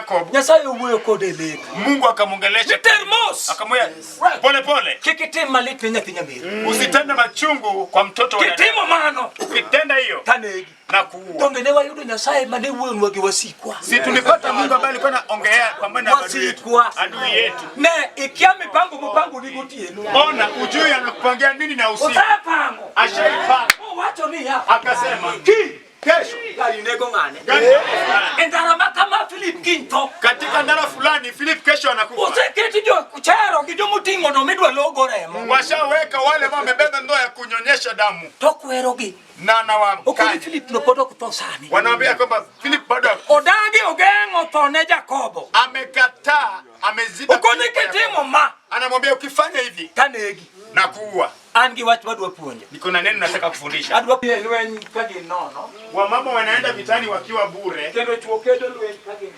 Jacob, Nyasaye owuoyo kode e lek. Mungu akamwongelesha Niter mos. akamwambia pole pole, Kik itim malit ne nyathi nyameru. usitende machungu kwa mtoto wa dada. Kitimo mano Ukitenda hiyo tanegi. na kuua. Donge ne wayudo Nyasaye mane wuonwa gi wasikwa. Si tulipata Mungu ambaye alikuwa anaongea pamoja na adui yetu. Wasikwa. Adui yetu. Ne ikia mipango mupango ni gotieno. Ona ujui anakupangia nini na usiku. Osepango. Ashaipanga. Owacho niya. Akasema Ki kesho gari nego ng'ane. gari fulani. E ndara ma kama Philip kiny tho. Katika ndara fulani Philip kesho anakufa. Oseketi jo chero gi jomoting'o no midwa logo remo. Washaweka wale ambao wamebeba ndoo ya kunyonyesha damu To kwerogi. na Okoni anawakanya. Philip no pod ok tho sani. Wanaambia kwamba Philip bado Odagi ogeng'o tho ne Jakobo. amekataa, ameziba. Okoni kinywa ya kitimo ma Anamwambia ukifanya hivi tanegi. na kuua. An gi wach madwa puonjo. Niko na neno nataka kufundisha. Adwa pie lweny ka gin nono. Wamama wanaenda vitani wakiwa bure, Kendo chwo kedo lweny ka gin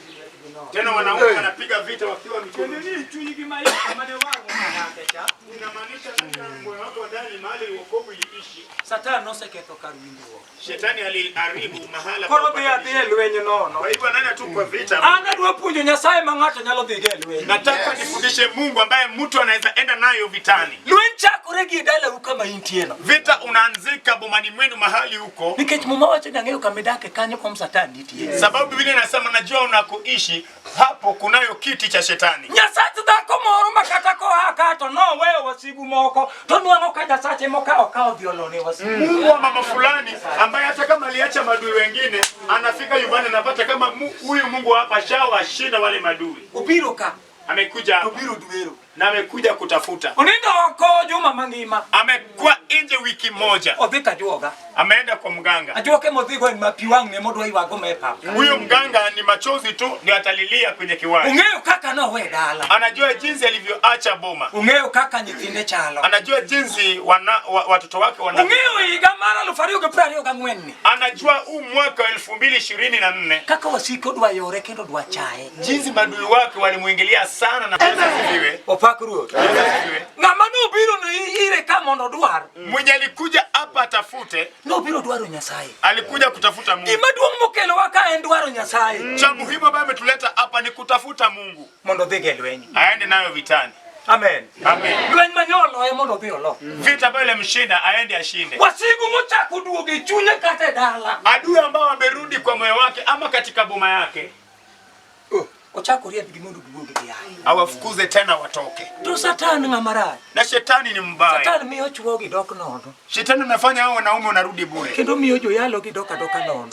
nono. tena wanaume wanapiga vita wakiwa Kendo mikono. ni chunygi mayom mane wang'o omake cha. Inamaanisha katika moyo wako wa ndani mahali wokovu iliishi, Satan noseketho kar winjruok. shetani aliharibu mahala pa Koro dhi upatanisho. adhi e lweny nono. Kwa hivyo nani tu kwa vita. An adwa puonjo Nyasaye ma ng'ato nyalo dhigo e lweny. Nataka nifundishe Mungu ambaye mtu anaweza enda nayo vitani. Lweny chakore gi e dalau kama intieno. Vita unaanzika bomani mwenu mahali huko, Nikech Muma wacho ni ang'eyo kama idake kanyo kom Satan nitie. sababu Biblia inasema najua unakoishi hapo kunayo kiti cha shetani. Nyasach dhako moro ma kata koa ka to noweyo wasigu moko to nwang'o ka Nyasache mokawo ka odhi olone wasigu. Mungu wa mama fulani ambaye hata kama aliacha madui wengine, anafika nyumbani anapata kama huyu Mungu hapa shawashinda wale madui. Obiro ka Amekuja to hapa obiro dwero. na amekuja kutafuta. Onindo oko juma mangima Amekuwa nje wiki moja, odhi kajuoga. ameenda kwa mganga. Ajuoke modhigo en ma pi wang'ne modwa ywago ma e pap. ka. Huyo mganga ni machozi tu ndio atalilia kwenye kiwanja. Ong'eyo kaka nowe dala. Anajua jinsi alivyoacha boma, Ong'eyo kaka nyithinde chalo. anajua jinsi watoto wake wana, Ong'eyo higa mar 2024 ni. anajua huu mwaka wa 2024 Kaka wasike odwa yore kendo odwa chaye. jinsi madui wake walimuingilia sana na Yesu asifiwe. Opak Ruoth. Yesu asifiwe. Ng'ama nobiro no ire ka mondo odwar. Mwenye alikuja hapa atafute, Nobiro dwaro Nyasaye. alikuja kutafuta Mungu. Gima duong' mokelowa ka en dwaro Nyasaye. Cha muhimu ambaye ametuleta hapa ni kutafuta Mungu, Mondo odhigo e lweny. aende nayo vitani. Amen. Amen. Lweny manyoloye mondo odhi olo. Vita ambayo ilimshinda aende ashinde. Wasigu mochako duogo e chunye kata e dala. Adui ambao wamerudi kwa moyo wake ama katika boma yake, Ochako riembgi mondo giwuog giaye. awafukuze tena watoke. To Satan ng'ama rach. Na shetani ni mbaya. Satan miyo chwo gi dok nono. Shetani anafanya hao wanaume wanarudi bure. Kendo miyo joyalo gi dok adoka nono.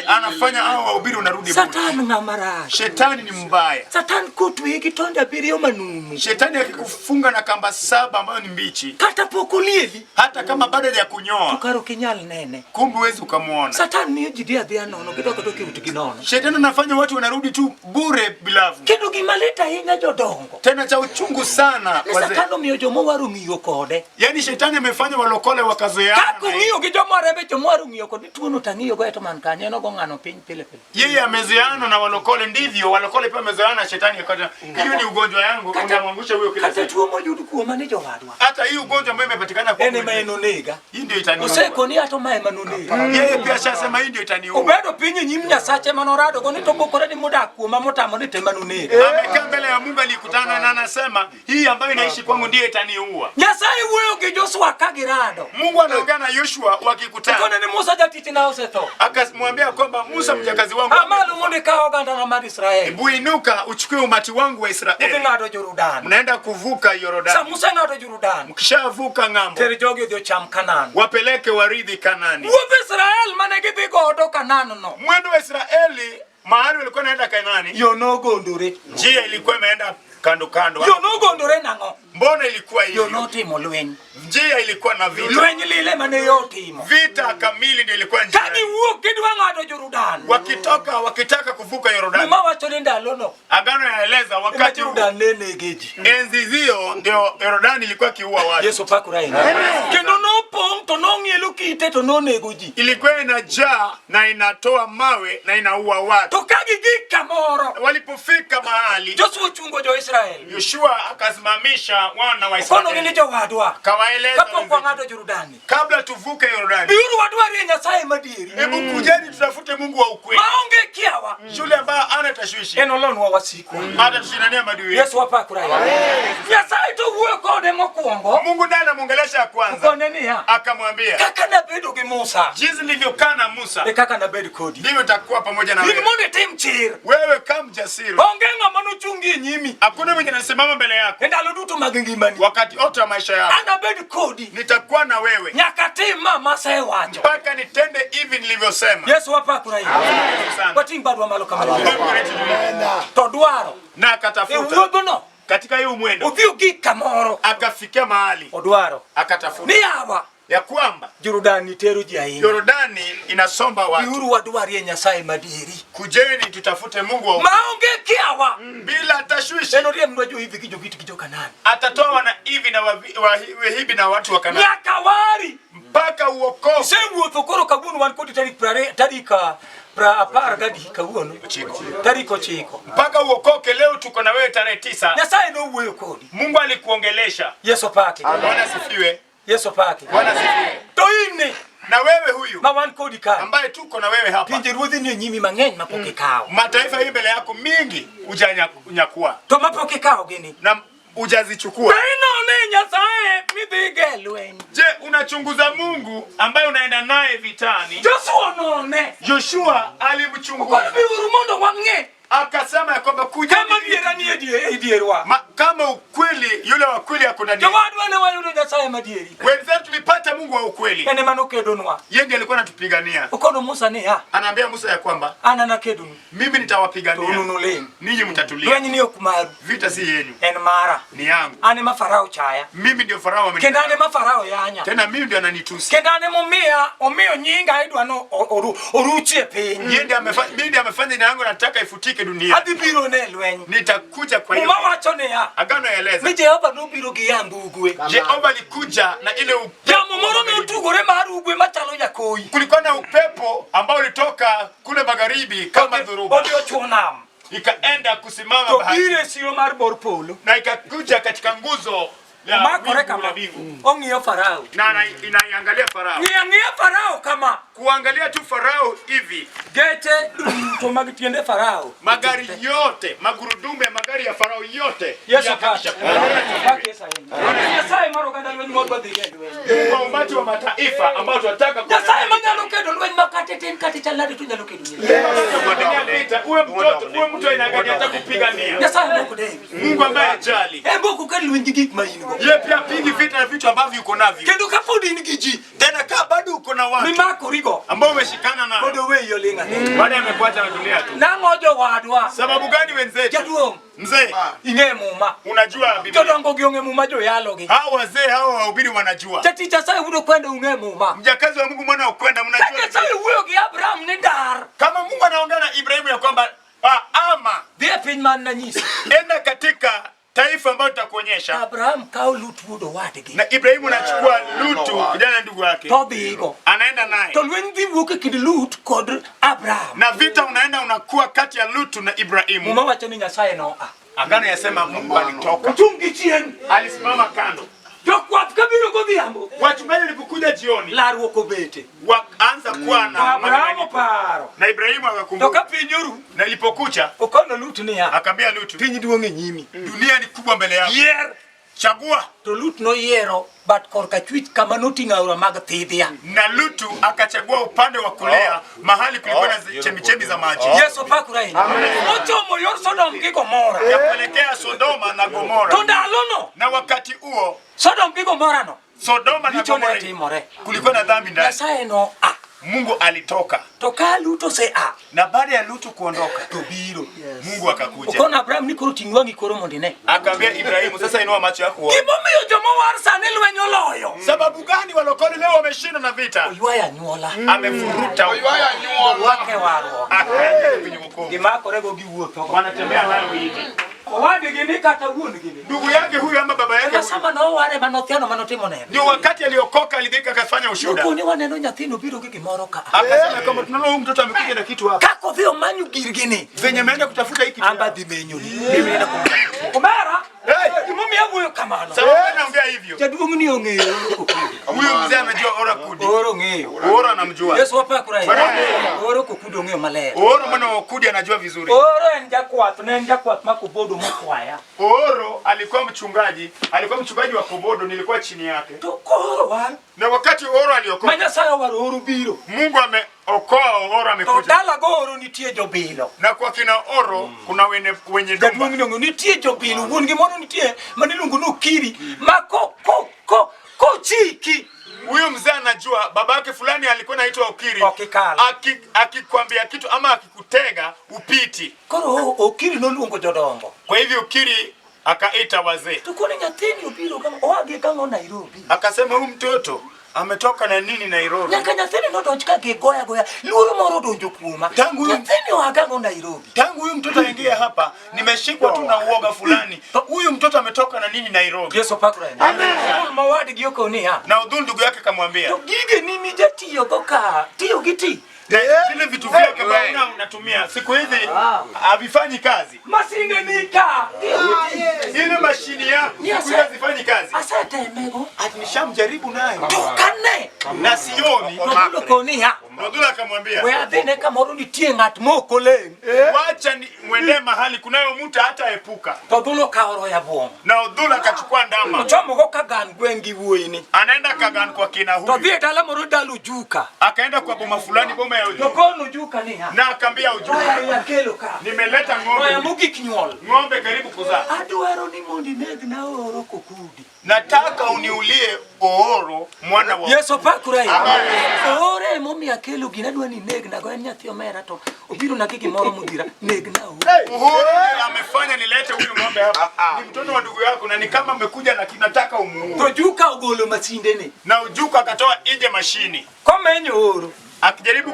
Anafanya hao wahubiri wanarudi bure. Satan ng'ama rach. Shetani ni mbaya. Satan kotweyi gi tonde abiriyo manumu. Shetani akikufunga na kamba saba ambayo ni mbichi, Kata pok olieli. hata kama bado ya To kunyoa, kar ok inyal nene. kumbe huwezi ukamwona. Satan miyo ji dhi adhiya nono gidok adoka e utgi nono. Shetani anafanya watu wanarudi tu bure bilavu. Kendo gima lit ahinya jodongo. Tena cha uchungu sana Ni wazee. Satan omiyo jomowaro ng'iyo kode. Yaani shetani amefanya walokole wakazoeana. Kaka na yeye. ong'iyo gi jomorembe jomowaro ng'iyo kode tuono to ang'iyogo eto man kanye en ogo ng'ano piny pile pile. Yeye amezoeana na walokole, ndivyo walokole pia wamezoeana na shetani. Akata, hiyo ni ugonjwa yangu, unamwangusha huyo kila Kata siku. tuo moyud kuoma ni jowadwa. Hata hii ugonjwa ambayo imepatikana kwa En ema en onega. hii ndio itaniua. Osekoni ato ma ema nonega. Yeye pia ashasema hii ndio itaniua. Obedo piny e nyim Nyasache manoradogo ni to bokore ni modak kuoma motamo ni tema nonega. Amekaa mbele ya Mungu alikutana na anasema hii ambayo inaishi kwangu ndiyo itaniua. Nyasaye wuoyo gi Joshua ka girado. Mungu anaongea na Yoshua wakikutana, Kone ni Musa jatichna osetho. akamwambia kwamba Musa mjakazi wangu, A malo mondo ikaw ogandana mar Israel. hebu inuka uchukue umati wangu wa Udhi Israeli, ng'ado Jordan. mnaenda kuvuka Sa Yordani. Musa ng'ado Jordan, Mkishavuka ng'ambo, ter jogi odhi ocham Kanaan. wapeleke waridhi Kanani. Wuodh Israel mane gidhi godo Kanaan no. Mwendo wa Israeli mahali walikuwa naenda Kanani, Yo nogondore. njia ilikuwa imeenda kando kando. Yo nogondore nang'o? Mbona ilikuwa Yo hivyo? notimo lweny. Njia ilikuwa na vita, Lweny lile mane yo otimo. vita kamili ndio ilikuwa njia. Ka giwuok gidwa ng'ado Jordan. Wakitoka wakitaka kuvuka Yordani, Muma wacho ni ndalono Agano yanaeleza ema wakati huo, Jordan ne nege ji. enzi hiyo ndio Yordani ilikuwa kiua watu. Yesu pakura ahinya. Kendo nopo nopong' to nong'ielo kite to nonego ji. Ilikuwa inajaa na inatoa mawe na inaua watu. To ka gigik kamoro, Walipofika mahali, Joshua ochungo jo-Israel. Yoshua akasimamisha wana wa Konogi ni Israeli, jowadwa, kawaeleza kapok wenzetu, wang'ado Jordani, kabla tuvuke Yordani, biuru wadwarie Nyasaye madieri hebu kujeni tutafute Mungu wa ukweli, maonge kiawa, yule ambaye ana tashwishi, en olonwa wasikwa. hata tushindania maadui yetu. Yesu wapakura. Nyasaye to wuoyo kode mokwongo, Mungu naye anamwongelesha ya kwanza, kone niya, akamwambia kaka nabedo gi Musa, jinsi nilivyokaa na Musa e kaka nabed kodi. ndivyo nitakuwa pamoja na In wewe. mondo itim chir. Wewe kama mjasiri, Onge ng'ama nochungi e nyimi hakuna mwenye anasimama mbele yako e ndalo duto mag ngimani. wakati wote wa maisha yako. Anabed kodi Nitakuwa na wewe nyaka tim ma masewacho. mpaka nitende hivi nilivyosema. Yesu wapakura hiyo. Sana. Wating' badwa malo kamano. To dwaro Na e akatafuta wuodhno katika hiyo mwendo, odhi ogik kamoro akafikia mahali odwaro akatafuta ni yawa ya kwamba Jordani tero ji ahinya. Yordani inasomba watu. Biuru wadwarie Nyasaye madieri Kujeni tutafute Mungu wa maonge kiawa. bila tashwishi. En oriemnwa jo-Hivi gi jo-Giti gi jo-Kanaan. Atatoa wana Hivi na Wahivi na watu wa Kanaani Nyaka wari mpaka uokovu. isewuotho koro kawuono wan kodi tarik prariyo tarik apar gadi kawuono tarik 9. Mpaka uokoke. Leo tuko na wewe tarehe 9. Nyasaye nowuoyo kodi. Mungu alikuongelesha. Yesu paki. Bwana asifiwe. Yesu paki. Bwana asifiwe. To in Na wewe huyu ma wan kodi ka ambaye tuko na wewe hapa, pinje ruodhi ni e nyimi mang'eny mapok ikawo. mataifa hii mbele yako mingi hujanyakua To mapok ikawo gini. na hujazichukua. Be inone Nyasaye midhigo e lweny. Je, unachunguza Mungu ambaye unaenda naye vitani? Joshua none. Joshua alimchunguza Koro biuru mondo wang'e akasema ya kwamba kuja kama adiera ni e dierwa. kama ukweli yule wa kweli ako ndani yetu. Jowadwa ne wayudo Nyasaye madieri. Wenzetu tulipata Mungu wa ukweli, En ema nokedonwa. yeye ndiye alikuwa anatupigania. Okono Musa niya, Anaambia Musa ya kwamba an anakedonu mimi to nitawapigania, un unuling'. ninyi mtatulia. Lweny ni ok maru, Vita si yenyu, en mara. ni yangu. An ema Farao chaya. Mimi ndio Farao Kendo an amenichaya, ema Farao yanya. tena mimi ndio ananitusi. Kendo an emomiya omiyo nyinga idwa no oruchi e piny. Yeye ndiye amefanya, mimi ndiye amefanya jina yangu, nataka ifutike dunia. Adhi biro ne lweny. Nitakuja kwa hiyo. Muma wacho niya, Agano yaeleza ni Jehova nobiro gi yamb ugwe. Jehova alikuja na ile upepo. Yamo moro notugore mar ugwe machalo jakoyi. Kulikuwa na upepo ambao ulitoka kule magharibi kama dhoruba, Odhi ochuo nam. ikaenda kusimama To bahari biro e siro mar bor polo. na ikakuja katika nguzo la Omakore wingu kama. la mbingu Ong'iyo Farao. na inaiangalia Farao, Ng'iyo ang'iya Farao kama. kuangalia tu Farao hivi, Geche duto mag tiende Farao. magari yote, magurudumu ya magari ya Farao yote Yesu yakakisha paki. Paki Yesu ahinya. Nyasaye mar oganda lweny mwadwa dhi e lweny. Mungu wa umati wa mataifa ambao tunataka Nyasaye manyalo kedo lweny ma kata tin kata chal nade to nyalo kedo lweny. vita, uwe mtoto, uwe mtu aina gani hata kupigania. Nyasaye mok dewi. Mungu ambaye hajali, En be ok okel lweny gi gik ma in go. yeye pia pigi vita na vitu ambavyo uko navyo, Kendo kapod in gi ji tena kaa bado uko na watu mimakorigo ambao umeshikana nao, pod oweyi oling' aling'a. baada amekuacha ametulia tu. Nang'o jowadwa? Sababu gani wenzetu? Jaduong' Mzee, ing'e muma. unajua Biblia. Jodongo gi ong'e muma joyalogi. Hao wazee hao wahubiri wanajua. Jatich Nyasaye wudo kwenda ung'e muma. Mjakazi wa Mungu mwana ukwenda Ka mnajua. Nyasaye wuoyo gi Abraham ni dar. Kama Mungu anaongea na Ibrahimu ya kwamba ama Dhi e piny man nanyisi. enda katika taifa ambalo nitakuonyesha. Abraham kawo Lut wuod owadgi. Na Ibrahimu anachukua Lutu kijana ndugu yake, To odhigo. anaenda naye To lweny dhi wuok e kind Lut kod Abraham. na vita unaenda unakuwa kati ya Lutu na Ibrahimu. Muma wacho ni Nyasaye noa. Agano yasema Mungu alitoka, Ochung' gi chien. alisimama kando. Jokwath kabiro godhiambo. Wachungaji walipokuja jioni, Larruok obete. wakaanza kuwa na Abraham oparo. na Ibrahimu To akakumbuka, ka piny oru, na ilipokucha okono Lut niya, akaambia Lutu, piny duong' e nyimi. dunia ni kubwa mbele yako, Yier. chagua. To Lut noyiero bat korka chwich kama noting'o aora mag thidhia. Na Lutu akachagua upande wa kulia, mahali kulikuwa na chemichemi za maji Yesu pakura ahinya. Nochomo yor Sodom gi Gomora. ya kuelekea Sodoma na Gomora. To ndalono, Na wakati huo Sodom gi Gomora no, Sodoma na richo ne Gomora timore. kulikuwa na dhambi ndani. Nyasaye no a. Mungu alitoka, To ka Lut ose a, na baada ya Lutu kuondoka to biro. Mungu akakuja Okono Abraham ni koro ting' wang'i koro mondo ine. akaambia Ibrahimu, sasa inua macho yako uone. Gimomiyo joma war sani lweny oloyo. Sababu gani walokole leo wameshinda na vita? Oywayo anyuola. Amefuruta Orwake warruok. akaenda kwenye wokovu, Gimakorego giwuotho. wanatembea nayo hivi. Owadgi ni kata wuon gi ni. Ndugu yake huyu ama baba yake Ema huyu. sama noware manothiano manotimo neno. Ndio wakati aliokoka alidhika akafanya ushuhuda. Nokoni waneno nyathino biro gi gimoro ka. Akasema kwamba tunaona huyu mtoto amekuja na kitu hapa. Kako dhi omanyo girgi ni. Venye ameenda kutafuta hiki. Amba dhi menyo ni. Mimi naenda kumtafuta. Omera. Hey! Gimomiyo awuoyo kamano. Sababu gani naongea hivyo? Jaduong' ni ong'eyo Oro Kokudo. Huyu mzee anajua Ora Kudi. Oro ong'eyo. Oro anamjua. Yesu wapakura. Amen. Oro Kokudo ong'eyo maler. Oro mwana wa Kudi anajua vizuri. Oro en jakwath, ne en jakwath ma Kobodo mokwaya. Oro alikuwa mchungaji, alikuwa mchungaji wa Kobodo, nilikuwa chini yake. To koro wan Na wakati Oro ma aliokoka, Nyasaye owaro Oro biro. Mungu ameokoa Oro To amekuja. dalago Oro nitie jobilo. Na kwa kina Oro kuna wenye dumba. Jaduong' ni ong'eyo nitie jobilo, wuon gi moro nitie maniluongo ni Okiri ma ko ko ko kochiki Huyu mzee anajua babake fulani alikuwa anaitwa Okiri. Ok ikal. Akikwambia kitu ama akikutega upiti. Koro Okiri noluongo jodongo. Kwa hivyo Okiri akaita wazee. To koni nyathini obiro kama oa gi kang'o Nairobi. Akasema huyu mtoto ametoka na nini Nairobi? Nyaka nyathini nodonj ka gigoya goya, luoro moro odonjo kuoma. Tangu huyu- Nyathini oa gang'o Nairobi. Tangu huyu mtoto aingie hapa nimeshikwa tu na uoga fulani. Huyu mtoto ametoka na nini Nairobi? Yesu opakre. Amen. Ma wadgi okoni ya. Na udhuru ndugu yake kamwambia, To gige ni mijatiyogo ka, tiyo gi ti. Vile vitu vyako ambavyo unatumia siku hizi havifanyi kazi. Masinde ni ka, tiyo gi ti. Ile mashini yako siku hizi hazifanyi kazi. Asetemego. Ati nishamjaribu nayo To kane. na sioni. Nodhulo koni ya. Nodhula akamwambia, We adhine kamoro nitie ng'at mok oleng'. wacha ni mwendee mahali kunayo mtu hata epuka. To dhulo kawo roya buom. Na Odhula akachukua ndama, Ochomogo kagan gweng' gi wuoyini. anaenda Kagan kwa kina To huyu, dhi e dala moro dala Ojuka. akaenda kwa boma fulani, boma ya To Ojuka, kono Ojuka niya. na akaambia Ojuka, Roya akelo ka. nimeleta Roya ng'ombe, mogik nyuol. ng'ombe karibu kuzaa, Adwaro ni mondo inegna Oro Kokudi. nataka uniulie Ooro mwana wa Yesu opakre. Amen. Ooro emomiyo akelo gini adwa ni inegna go en nyathi omera to obiro na gi gimoro modhira negna Ooro. Uhuru ndiye amefanya nilete huyu ng'ombe hapa. Ni mtoto wa ndugu yako na ni kama amekuja na nataka umuue. To Ojuka ogolo masindene. Na Ojuka akatoa nje mashini Komenyo Ooro akijaribu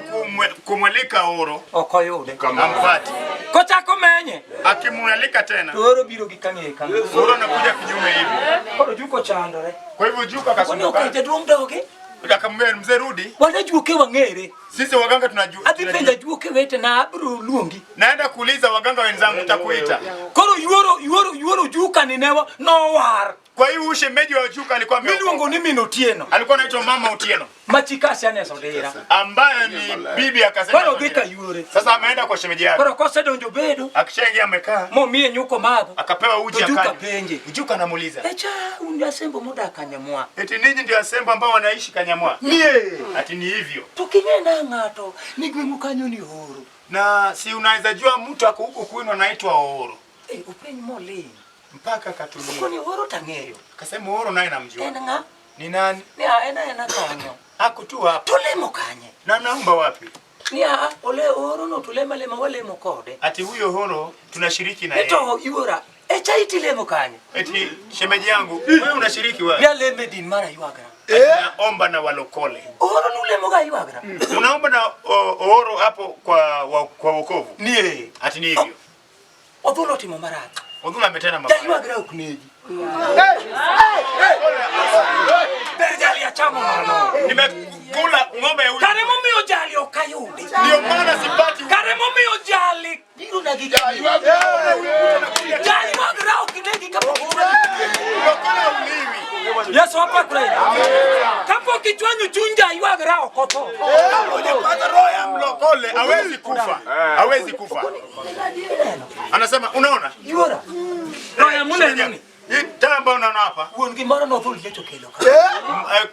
kumwalika Ooro ok oyude. ampati. Kochako menye Akimwalika tena to Ooro biro gi kang'eye kang'eye. Ooro anakuja kinyume hivi. Koro Ojuka ochandore. Kwa hivyo Ojuka Koni ok akasumbuka. jaduong' dogi. Akamwambia mzee, rudi, Wan ajuoke wang'ere. sisi waganga tunajua. Adhi penjo ajuoke wetena abiro luongi. Naenda kuuliza waganga wenzangu, takuita. Koro yuoro Ojuka ni ne nowar. Kwa hiyo huyu shemeji wa Ojuka alikuwa ameokoka. Miluongo ni min Otieno. Alikuwa anaitwa Mama Otieno Machikasi ane Sodira. ambaye ni bibi akasema. Koro odhi ka yuore. Sasa ameenda kwa shemeji yake. Koro kosedonjo bedo Akishaingia amekaa, momiye nyuko madho. akapewa uji To Ojuka akanywa. penje. Ojuka anamuuliza, Echa un asembo modak Kanyamwa. eti ninyi ndio Asembo ambao wanaishi Kanyamwa? Ati ni hivyo. To king'e na ng'ato ni gweng'u kanyo ni Oro. Na si unaweza jua mtu ako huko kwenu anaitwa Ooro Eh, openj moling'. mpaka akatulia. Koni Oro tang'eyo. Akasema Ooro naye namjua. En ng'a? Ni nani? Ni a en aena kanyo. Ako tu hapa. Tolemo kanye? Na naomba wapi? Ni a ole Oro no tolemo alema walemo kode. Ati huyo Ooro tunashiriki na Ni yeye. to yuora. Echa itilemo kanye? Eti shemeji yangu, wewe unashiriki wapi? Ni alemo e din mar aywagra. Naomba na walokole. Oro nulemo ga aywagra. Unaomba na Ooro hapo kwa wokovu. Nie. Ati ni hivyo. Odhulo otimo marach. Odhula ametenda mabaya. Jaywagra ok negi. Ber jali achamo mano. Nimekula ng'ombe ya huyu. Kare momiyo jali ok ayudi. Ndio maana sipati. Kare momiyo jali biro na gi Jaywagra ok negi kapok Lokole uliwi. Yesu opakre. Kapok ichwanyo chuny jaywagra ok otho. Hujapata roho ya mlokole hawezi kufa. Hawezi kufa. Anasema unaona? Yuora. Roya muneno ni. Hii taa ambayo unaona hapa Wuon gi moro nodhul nyocha okelo ka.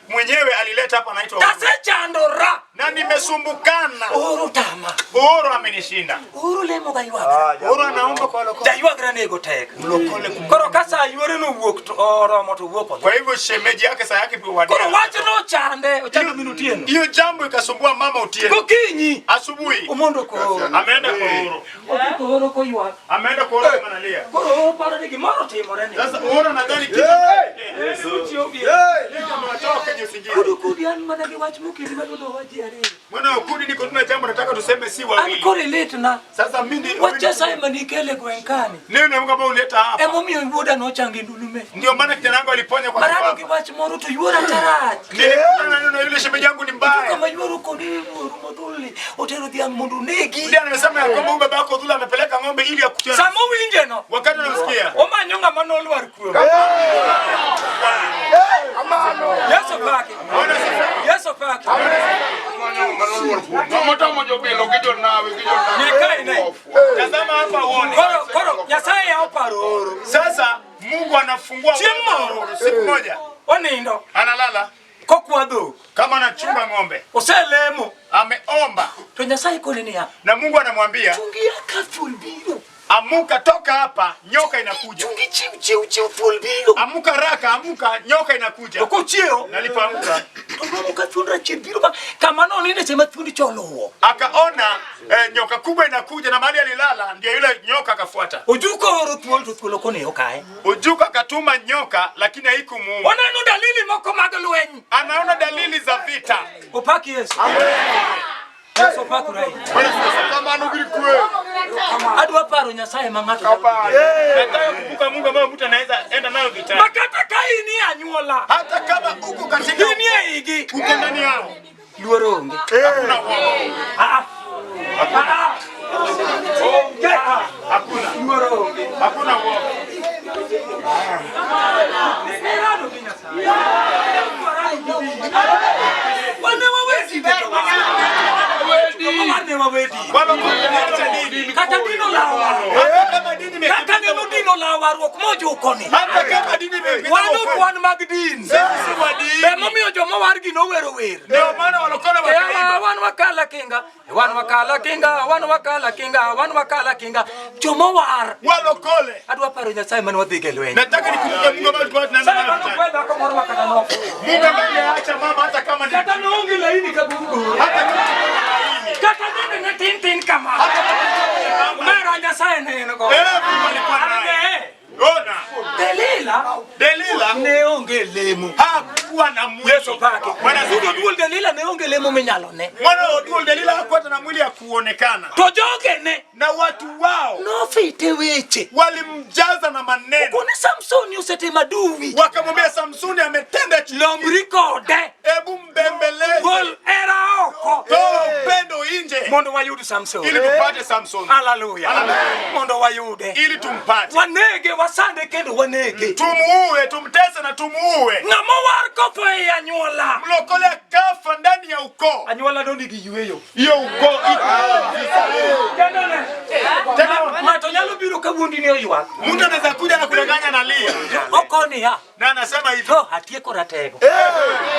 Mwenyewe alileta hapa anaitwa Uhuru. Tasechandora. Na nimesumbukana. Oro tama. Uhuru amenishinda. Oro lemo ga ywagra. Uhuru anaomba kwa lokole. Jaywagra nego tek. Mlokole Koro ka sa yuore nowuok to oromo to wuok odhi. Kwa hivyo shemeji yake saa yake pia wadia. Koro wach nochande, ochando min Otieno. Hiyo jambo ikasumbua mama Otieno. Gokinyi Asubuhi omondo kooro. ameenda kwa Uhuru. Odhi kooro koywak. Ameenda kwa Uhuru kama analia. Koro oparo ni gimoro timore ni. Sasa Uhuru nadhani kitu amewatoa kwenye usingizi. Kudu kudi an mana gi wach mokeli maduono wa ji ariyo. Mwana Okudi, niko tuna jambo nataka tuseme si An wawili. koro ilitna. Sasa mimi Wach Nyasaye manikele gweng' kani. neno Neno la Mungu ambao uleta hapa. Emomiyo wuoda nochango e ndulume. Ndio maana kijana wangu aliponya kwa Marado gi kifafa. wach moro to yuora tarach. Nilikutana na yule shemeji yangu ni mbaya. Kama yuoro koni wuoru modhulni otero dhiang' mondo onegi. Ndiye anasema ya kwamba huyu baba yako Dhula amepeleka ng'ombe ili akuchane. Sama owinje no, Wakati unamsikia omanyo ng'ama nolwar kuome. Yesu paki. Yesu paki. Tomo jobilo gi jonawi gi Nyaka ine. jonawi. tazama hapa uone. Koro koro Nyasaye yawo paro oro. Sasa Mungu anafungua Chieng' moro. siku moja Onindo analala kokwa dhok. kama anachunga ng'ombe, Oselemo ameomba to Nyasaye kone niya, na Mungu anamwambia chungi ka thuol biro. amuka, toka hapa, nyoka inakuja. Chungi chiw chiw chiw thuol biro. Amuka raka, amuka, nyoka inakuja. To kochiewo Na alipoamka to nwang'o ka thuond rachier biro ma kama noninde cha thuond cha oluwo. akaona nyoka kubwa inakuja, na mahali alilala ndio yule nyoka akafuata. Ojuko oro thuol to thuol ok oneyo kae. Ujuka akatuma nyoka, lakini haikumuuma. Oneno dalili moko mag lweny. Anaona dalili za vita. Opak Yesu. Yesu opak rai. Kamano gir kwe. Adwa paro Nyasaye ma ng'ato nyalo Nataka kukumbuka Mungu ambayo mtu anaweza enda nayo vitani, Ma kata ka in e anyuola, hata kama uko katika in e igi, uko ndani yao, luoro onge. hakuna uoga, Ah, ah. Ah, ah. Onge. hakuna Luoro onge. hakuna uoga. Irado gi Nyasaye. Wan ne wawedi to wan ne wawedi. Wala kuacha dini, Kata dino lawa. hata kama dini Kata imekimbiza neno dino lawarruok mojukoni. hata kama dini imekimbiza Wan ok wokovu, wan mag din. sisi wa dini. Emomiyo joma wargi nowero wer. Ndio maana walokole wakaimba Eh, wan wakala kinga, wan wakala kinga, wan wakala kinga, wan wakala kinga. Joma war. walokole. Adwa paro Nyasaye mane wadhigo e lweny. Nataka nikumbuke Mungu ambaye tulikuwa tunaenda Sasa naye mano vitani. kwe dhako moro makata nofu. Mungu ambaye angeacha mama hata kama ni Kata noonge laini ka buru. hata kama laini. Kata dende ne tin tin kama. Mera Nyasaye ne en go. Eh, Mungu alikuwa naye. Ane. Ona, Delila Delila ne onge lemo. hakuwa na mwili. Yesu pake. Bwana Dudo asifiwe. duol Delila ne onge lemo minyalo ne. Mwana wa duol Delila hakuwa hata na mwili ya kuonekana, To joge ne na watu wao nofite weche. walimjaza na maneno, Kone Samson osetimo aduwi. wakamwambia Samsoni ametenda chuki, Lombri kode. hebu mbembeleze, Gol era oko. toa upendo nje Mondo wayud Samson. ili tupate Samsoni, Haleluya. Mondo wayude. ili tumpate, Wanege wasande kendo wanege. tumuue, tumtese na tumuue. Ng'ama war kotho ei anyuola. Mlokole akafa ndani ya ukoo, Anyuola no nigi yweyo. hiyo ukoo iko Kendo ne. Tena- Ng'ato nyalo biro ka wuondi ni oywak. Mtu anaweza kuja na kudanganya na lia Okoni ya. na anasema hivi, To atieko ratego.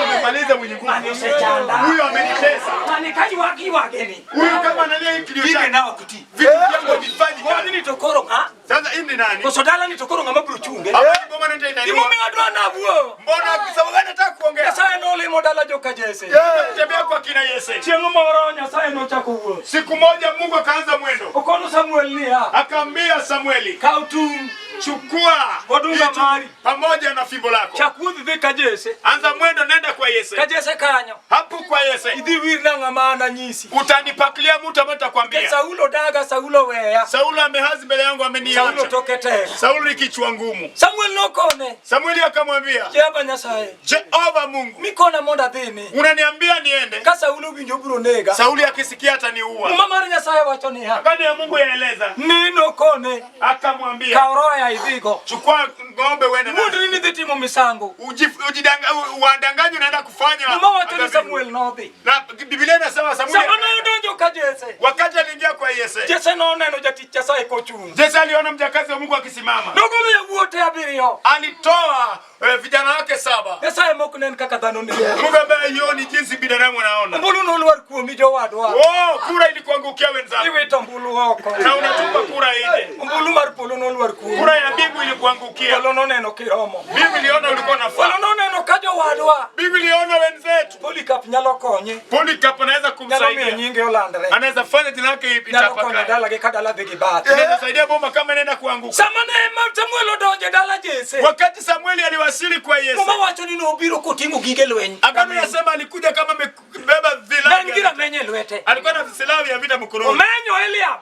umemaliza mwenye nguvu, Ng'ani osechanda. huyu amenitesa, Ng'ani ka ywak ywage ni. huyu kama analia hii kilio Gige chake, na ok ti. vitu vyangu havifanyi kazi. Godni to koro ng'a? Sasa hii ni nani? Koso dalani to koro ng'ama biro chunge? Hapa boma ndio inainua. Gimomiyo adwa nawuo. Mbona sababu gani nataka kuongea? Nyasaye nolimo dala joka Jesse. Kutembea kwa kina Yese. Chieng' moro Nyasaye nochako wuoth. Siku moja Mungu akaanza mwendo, Okono Samuel niya, akaambia Samueli, kaw tung' chukua Odunga vitu mari. pamoja na fimbo lako, chak wuoth idhi ka Jesse. anza mwendo, nenda kwa Ka Yese. Jesse kanyo. Hapo kwa Yese Idhi wirna ng'ama an anyisi. utanipakulia mtu ambaye Ke nitakwambia. Saulo daga, Saulo weya. Saulo amehazi mbele yangu, Saulo ameniacha. toke tek. Saulo ni kichwa ngumu. Samuel nokone, Samueli akamwambia, Jehova Nyasaye, Jehova Mungu, mikona mondo adhini. unaniambia niende? Ka Saulo winjo biro nega. Sauli akisikia ataniua. Muma mar Nyasaye wacho niya, Agano ya Mungu yaeleza, ni nokone, akamwambia kaw roya idhigo. chukua ng'ombe uende naye. Wuondri ni idhi timo misango. Uwadanganye unaenda kufanya. Muma wacho ni agano. Samuel nodhi. Na Biblia inasema Samueli Sama nodonjo ka Jesse, wakati aliingia kwa Yese, Jesse noneno jatich Nyasaye kochung'. Jese aliona mjakazi wa Mungu akisimama, Nogolo yawuote abiriyo. alitoa vijana wake saba. Nyasaye mok nen kaka dhano neno. Mungu ambaye yoni jinsi binadamu anaona. Ombulu nolwar kuomi jowadwa. Oh, kura ilikuangukia wenzako Iwito ombulu oko. na unatupa kura nje. Ombulu mar polo nolwar kuomi. Kura ya mbingu ilikuangukia. Polo noneno kiromo. Mimi niliona ulikuwa Polo nafaa. noneno ka jowadwa. Mimi niliona wenzetu. Polycarp nyalo konye. Polycarp anaweza Nyalo miyo kumsaidia. nyinge olandre. Anaweza fanya jina lake Nyalo konyo itapakae. dalagi ka dala dhi gi bathe. Anaweza saidia boma kama inaenda kuanguka. Sama ne ma Samuel odonjo e dala Jesse. Wakati Samueli aliwasili kwa Yese, Muma wacho ni nobiro koting'o gige lweny. agano inasema alikuja kama amebeba Ne en gi vilabu. rameny e lwete. Alikuwa na silaha ya vita mkononi. Omenyo Eliab.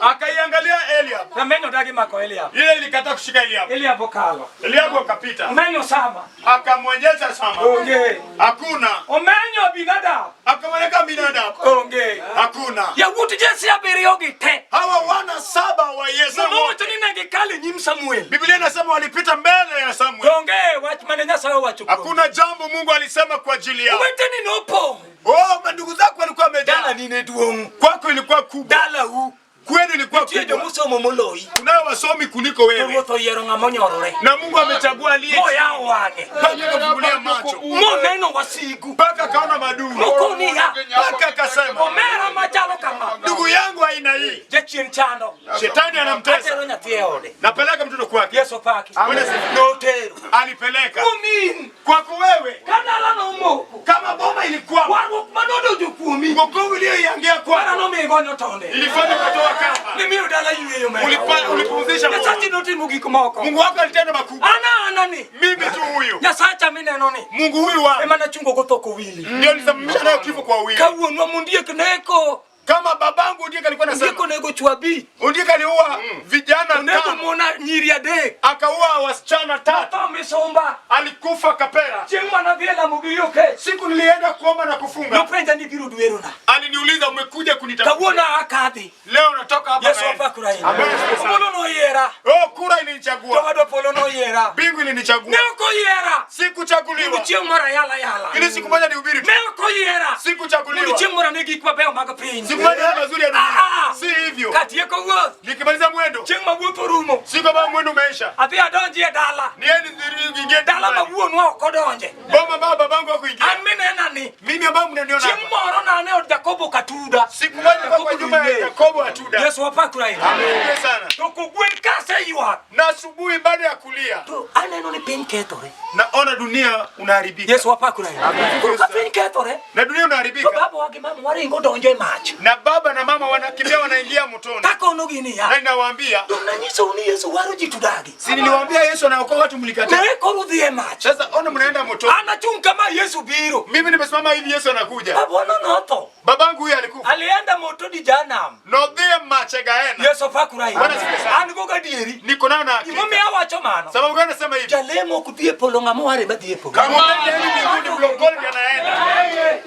Akaiangalia Eliab. Ramenyo dagi mako Eliab. Ile ilikataa kushika Eliab. Eliab okalo. Eliabu akapita. Omenyo Sama. Akamwonyesha Sama. Onge. Hakuna. Omenyo Abinadab. Akamweleka Aminadab. Onge. Hakuna. Yawuot Jesse abiriyo gi te. Hawa wana saba wa Yese. Muma wacho ni ne gikalo e nyim Samuel. Biblia inasema walipita mbele ya Samuel. To onge wach mane Nyasaye owacho kuomgi. Hakuna jambo Mungu alisema kwa ajili yao. Oweteni nopong'. Oh, mandugu zako walikuwa wamejaa. Dalani ne duong'. Kwako ilikuwa kubwa. Dalau. Kwenu ilikuwa Nitie kubwa. jomosomo moloyi. Kunao wasomi kuliko To wewe. ruoth oyiero ng'ama onyorore. Na Mungu amechagua aliye Moyawo wang'e. mpaka akafungulia macho. Moneno wasigu. Mpaka akaona maadui. Mokoniya. Mpaka akasema, Omera machalo kama. ndugu yangu aina hii. Jachien chando. Shetani anamtesa. Atero nyathi e ode. Napeleka mtoto kwake. Yesu paki. Bwana sifiwe. Notero. Alipeleka. Kuom in. Kwako wewe. Ka dala nomoko. Kama boma ilikuwa Warruok manodonjo kuomi. wokovu iliyoingia Mara kwako nomiyo igonyo tonde. ilifanya ukatoa kamba. Nimiyo dala yweyo mera. Ulipumzisha Mungu. Nyasachi notimo gik moko. Mungu wako alitenda makubwa. Ana ana ni. Mimi tu huyu. Nyasacha mineno ni. Mungu huyu wangu Ema nachungo go tho kowili. ndio nilisababisha nayo kifo kwa wawili. Kawuonwa mondiek neko. Kama babangu ndiye alikuwa Ondiek anasema, onego chwo abich. ndiye aliua vijana Onego tano, mon nyiri adek. akaua wasichana tatu, Tho misumba. alikufa kapera. Chieng' manadhi e lamo gi yo kech. Siku nilienda kuomba na kufunga, Nopenja ni biro dwerona. aliniuliza umekuja kunitafuta Kawuono akadhi. leo, natoka hapa Yesu naenda. opakra ahinya. Amen. Polo noyiera. Oh, kura ilinichagua, Jowadwa polo noyiera. mbingu ilinichagua, Ne ok oyiera. Mondo sikuchaguliwa chieng' moro ayala yala. ili siku moja nihubiri tu, Ne ok oyiera. Mondo sikuchaguliwa chieng' moro ane gik mabeyo mag piny. siku moja nione mazuri ya Ah, ah. dunia, si hivyo. Katieko wuoth. Nikimaliza mwendo, Chieng' ma wuoth orumo. siku ambayo mwendo umeisha, Adhi adonji e dala. niende niingie Dala ma nyumbani. wuonwa ok odonje. Boma ambayo babangu hakuingia, An minena ni. mimi ambayo mnaniona Chieng' hapa. moro nane od Jakobo Katuda. Siku moja nilikuwa kwa nyumba ya Yakobo Atuda. Yesu wapakra ahinya. Amesikia sana. To kogwen kaseywak. Na asubuhi baada ya kulia, To aneno ni piny kethore. naona dunia unaharibika. Yesu wapakra ahinya. Koro ka piny kethore. Na dunia To unaharibika. babawa gi mama waringo donjo e mach. Na baba na mama wanakimbia wanaingia motoni. Takono gi niya. Na ninawaambia, Dong nanyisou ni Yesu waro ji tudagi. si niliwaambia Yesu anaokoa watu mlikataa. Ne koro udhi e mach. Sasa ona mnaenda motoni. An achung' kama Yesu biro. Mimi nimesimama hivi Yesu anakuja. Babwano notho. Babangu huyu alikufa. Alienda moto di janam. Nodhie mache gaena. Yesu opakra ahinya. Bwana asifiwe sana. An go gadieri. Niko nayo na hakika. Gimomiyo awacho mano. Sababu gani nasema hivi? Jalemo ok dhi e polo ng'ama oware madhi e polo. Kama unaenda mbinguni mlokole ndiye anaenda.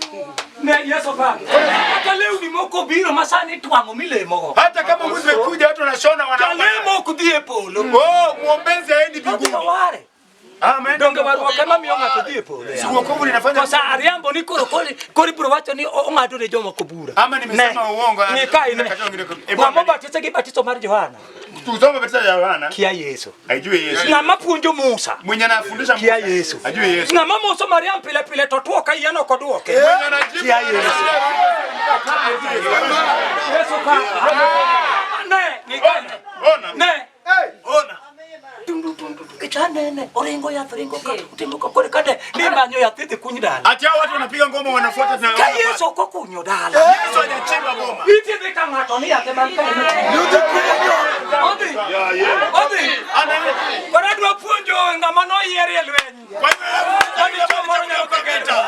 Ne Yesu opaki. Kata lewni moko biro ma sani twang'o milemogo. Hata kama nguo zimekuja watu wanashona wanaomba. Jalemo ok dhi e polo. Oh, muombezi haendi Odhi mbinguni. oware. Amen. Donge warruok ema miyo ng'ato dhi e polo. Si wokovu linafanya Kosa ariambo ni koro koro koro ibiro wacho ni ong'ado ne jomoko bura. Ama nimesema uongo. Ni ka ine. Eh, bwana, Ng'ama obatise gi batiso mar Johana Tusome batizo ya Yohana. kia Yesu. Haijui Yesu. Ng'ama puonjo Musa Mwenye anafundisha kia Musa. Yesu. Ajui Yesu. Ng'ama moso Mariam pile pile to tuo ka yien ok oduoke. Mwenye anajibu Kia Yesu. Yesu ka. Ne, ni ka. Ona. Ne. Ona. Tundu tundu kichanene oringo yath ringo ka otimo ka kore kade ni manyo yath idhi kuny dala. Ati hao watu wanapiga ngoma wanafuata na Ka Yesu ok okunyo dala. Yesu hajachimba boma. Nitie dhi ka ng'ato ni yath ema kae. Odhi. Odhi. Anaenda. Koro adwa puonjo ng'ama noyier e lweny. Kwa hivyo Madichuo moro nyalo vita.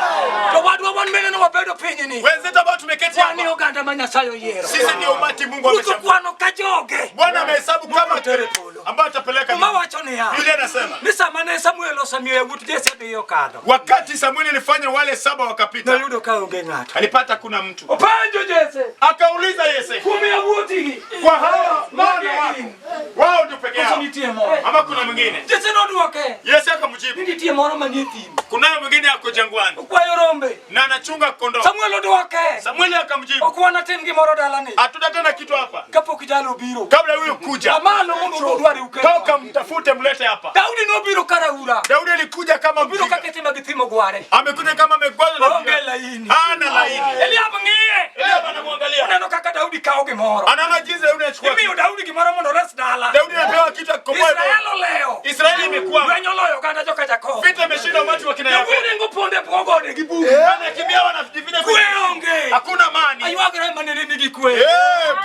To wadwa wan mineno wabedo pinyni. Wenzetu ambao tumeketi Wan ni hapa. oganda ma Nyasaye oyiero. Sisi ndio umati Mungu Ruoth amechagua. okwano ka joge. Bwana amehesabu kama Tere polo. ambao atapeleka. Muma wacho niya. Biblia inasema Ni sama ne Samuel osemiyo yawuot Jesse abiriyo okadho. wakati Samueli alifanya wale saba wakapita, Noyudo ka onge ng'ato. alipata kuna mtu. Openjo Jesse. Akauliza Yese, Kuom yawuotigi. kwa hawa Magi wana wako gin. wao ndio peke Koso yao nitie moro. ama kuna mwingine? Jesse nodwoke. Yese akamjibu, Ni nitie moro manie thim. kunayo mwingine ako jangwani Okwayo rombe. na anachunga kondoo. Samuel odwoke. Samueli akamjibu, Ok wanatim gimoro dalani. hatuna tena kitu hapa Kapok jalo obiro. kabla huyu kuja. Amalo mondo udwar uke. Toka mtafute, mlete hapa. Daudi nobiro karaura. Daudi alikuja kama Obiro mjinga, ka kete mag thimo gware. amekuja kama amegwazwa na Onge mjinga. laini. Hana laini. Eliab ng'iye. Eliab anamwangalia, Oneno kaka Daudi kawo gimoro. anaona jinsi Daudi anachukua Imiyo kitu. Daudi gimoro mondo ores dala. Daudi anapewa kitu akikomboe boma. Israel olewo. Israeli imekwama, Lweny oloyo oganda joka Jakobo. vita imeshinda umati wa kina Yakobo. Yawuoyi ringo ponde bwo gode gi bungu. Wanakimbia wanajificha Kwe kwenye onge. hakuna amani. Aywagre manene nigi kwe. Eh,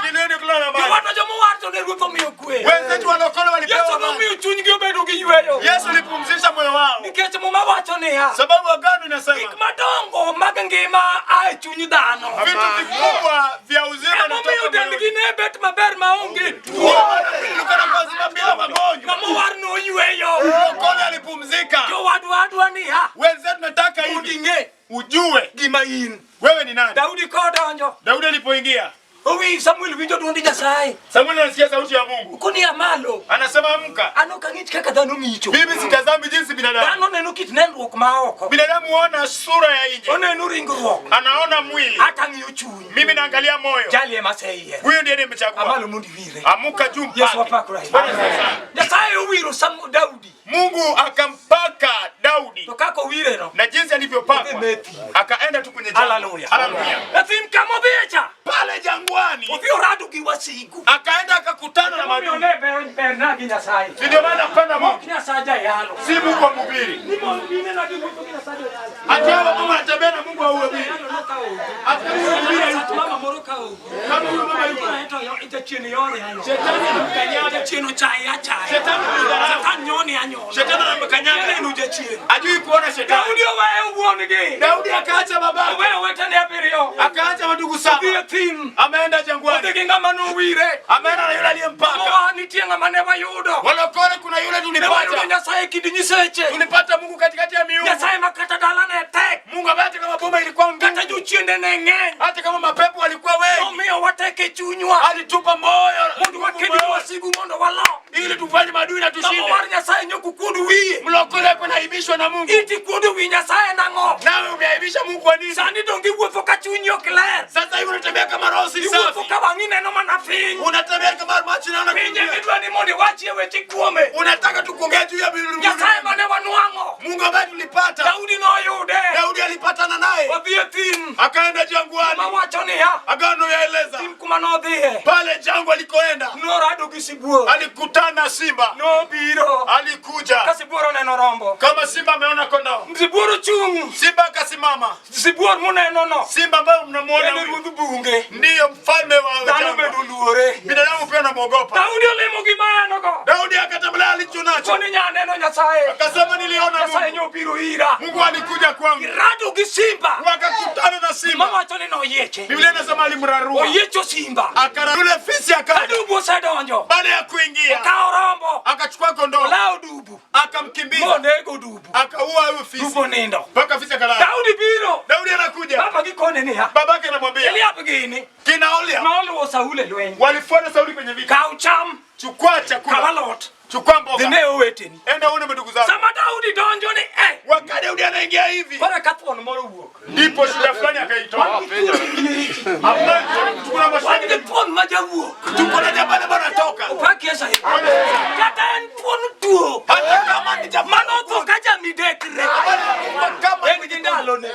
kilindi kula na amani. Jowadwa jomowar to ne Ruoth omiyo kwe. Wenzetu walokole walipewa Yesu amani. nomiyo chunygi obedo gi yweyo. Yesu alipumzisha moyo wao, Nikech Muma wacho niya, sababu agano inasema gik madongo mag ngima a e chuny dhano. Vitu vikubwa vya uzima Emomiyo vinatoka dendgi moyoni. ne bet maber maonge tuo. Nilikuwa na uzima bila magonjwa. Ng'ama war noyweyo. Mlokole alipumzika. Jowadwa adwa niya. Wenzetu nataka Mondo hivi ing'e ujue gima in. wewe ni nani. Daudi kodonjo. Daudi alipoingia, Owi Samuel winjo duond Nyasaye. Samuel anasikia sauti ya Mungu, Koni malo. anasema amka. An ok ang'ich kaka dhano ng'icho. Mimi sitazami jinsi binadamu. Dhano neno kit nenruok ma oko. Binadamu huona sura ya nje, Oneno ringruok. anaona mwili, Ata ng'iyo chuny. mimi naangalia moyo. Jali ema aseyiero. Huyu ndiye nimechagua. Amalo mondo iwire. Amuka juu Yesu mpake. wapakore. Bwana asifiwe sana. Nyasaye owiro Daudi. Mungu akampaka Daudi To kaka owireno. na jinsi alivyopakwa Odhi methi. akaenda tu kwenye jangwa. Haleluya. Haleluya. E thim kama odhiye cha. Pale jangwani Odhi orado gi wasigu. akaenda akakutana na Emomiyo maadui. ne ber berna gi Nyasaye. Si ndio maana napenda Ok Mungu, Nyasaye jayalo. si Mungu wa mhubiri. Ni mondo inena gi wuotho gi Nyasaye jayalo. Hata hawa mama anatembea na Mungu wa uhubiri. Jayalo noka onge. Hata huyu mhubiri hayupo. Mama moro ka onge. Kama huyu mama yupo. Jachien yore ayo. Shetani anamkanyaga. Jachien ochaye achaya. Shetani anamdharau. Satan nyone anyono. Shetani anamkanyaga. Neno jachien. Hajui kuona shetani. Daudi oweyo wuon-gi. Daudi akaacha babake, Oweyo owetene abiriyo. akaacha madugu Odhi saba, e thim. ameenda Odhi jangwani, gi ng'ama nowire. ameenda na yule aliyempaka. Moa nitie ng'ama ne wayudo. Walokole, kuna yule Ne wayudo tulipata, Nyasaye e kind nyiseche. tulipata Mungu katikati ya miungu. Nyasaye ma kata dalane tek. Mungu ambaye hata kama boma ilikuwa ngumu, Kata jochiende ne ng'eny. hata kama mapepo walikuwa wengi, Nomiyo watek e chunywa. alitupa moyo Mondo waked gi wasigu mondo walo. ili tufanye maadui na Ng'ama tushinde. war Nyasaye nyok kuod wiye. Mlokole alikuwa anaibishwa na Mungu, Iti kuodo wi Nyasaye nang'o? nawe umeaibisha Mungu kwa nini? Sani donge iwuotho ka chunyi ok ler. Sasa hivi unatembea kama roho si Iwuotho safi, ka wang'i neno mana piny. unatembea kama macho naona Pinje dunia. midwa ni mondo iwachie weche kuome. Unataka tu kuongea juu ya Biblia. Nyasaye mane wanwang'o. Mungu ambaye tulipata, Daudi noyude. Daudi alipatana naye Odhi e thim. akaenda jangwani, Mawacho niya. agano yaeleza Thim kuma nodhiye. pale jangwa alikoenda Norado gi sibuor. alikutana na simba, Nobiro. alikuja Ka sibuor oneno rombo. kama simba ameona kondoo, Sibuor ochung'. simba akasimama. Sibuor muneno no. Simba ambayo mnamuona En e huyu ruodh bunge. ndiyo mfalme wa Dhano jangwa. bende oluore. Binadamu pia anamwogopa. Daudi olimo gima en go. Daudi akatembelea alicho nacho, Koni nyaneno Nyasaye. akasema niliona Nyasaye Mungu, nyobiro ira. Mungu alikuja kwangu. Girado gi simba. Wakakutana na simba. Mawacho ni noyieche. Biblia inasema alimrarua, Oyiecho simba. akara yule fisi Ka akaja. dubu osedonjo. Baada ya kuingia Okawo rombo. akachukua kondoo, Olawo dubu. akamkimbiza, Monego dubu. akaua huyo fisi Dubu onindo. mpaka fisi akalala. Daudi biro. Daudi anakuja, Baba gikone niya. babake anamwambia Eliab gini. kina Olia Noluwo Saul e lweny. walifuata Sauli kwenye vita, Kaw cham. chukua Kaw chakula, alot. chukua Dhi mboga, ne oweteni. enda uone ndugu zako. Sama Daudi donjo ni eh. Wakati Daudi anaingia hivi, Koro ka thuon moro wuok. ndipo shida fulani akaitoa. Ambayo tuko na Wan gi mashida, thuon ma jawuok. tuko na jabali ambayo anatoka, Opak Yesu ahinya. Kata en thuon tuo. hata kama ni jabali Mano tho ka jamidekre. kama En gi ndalone.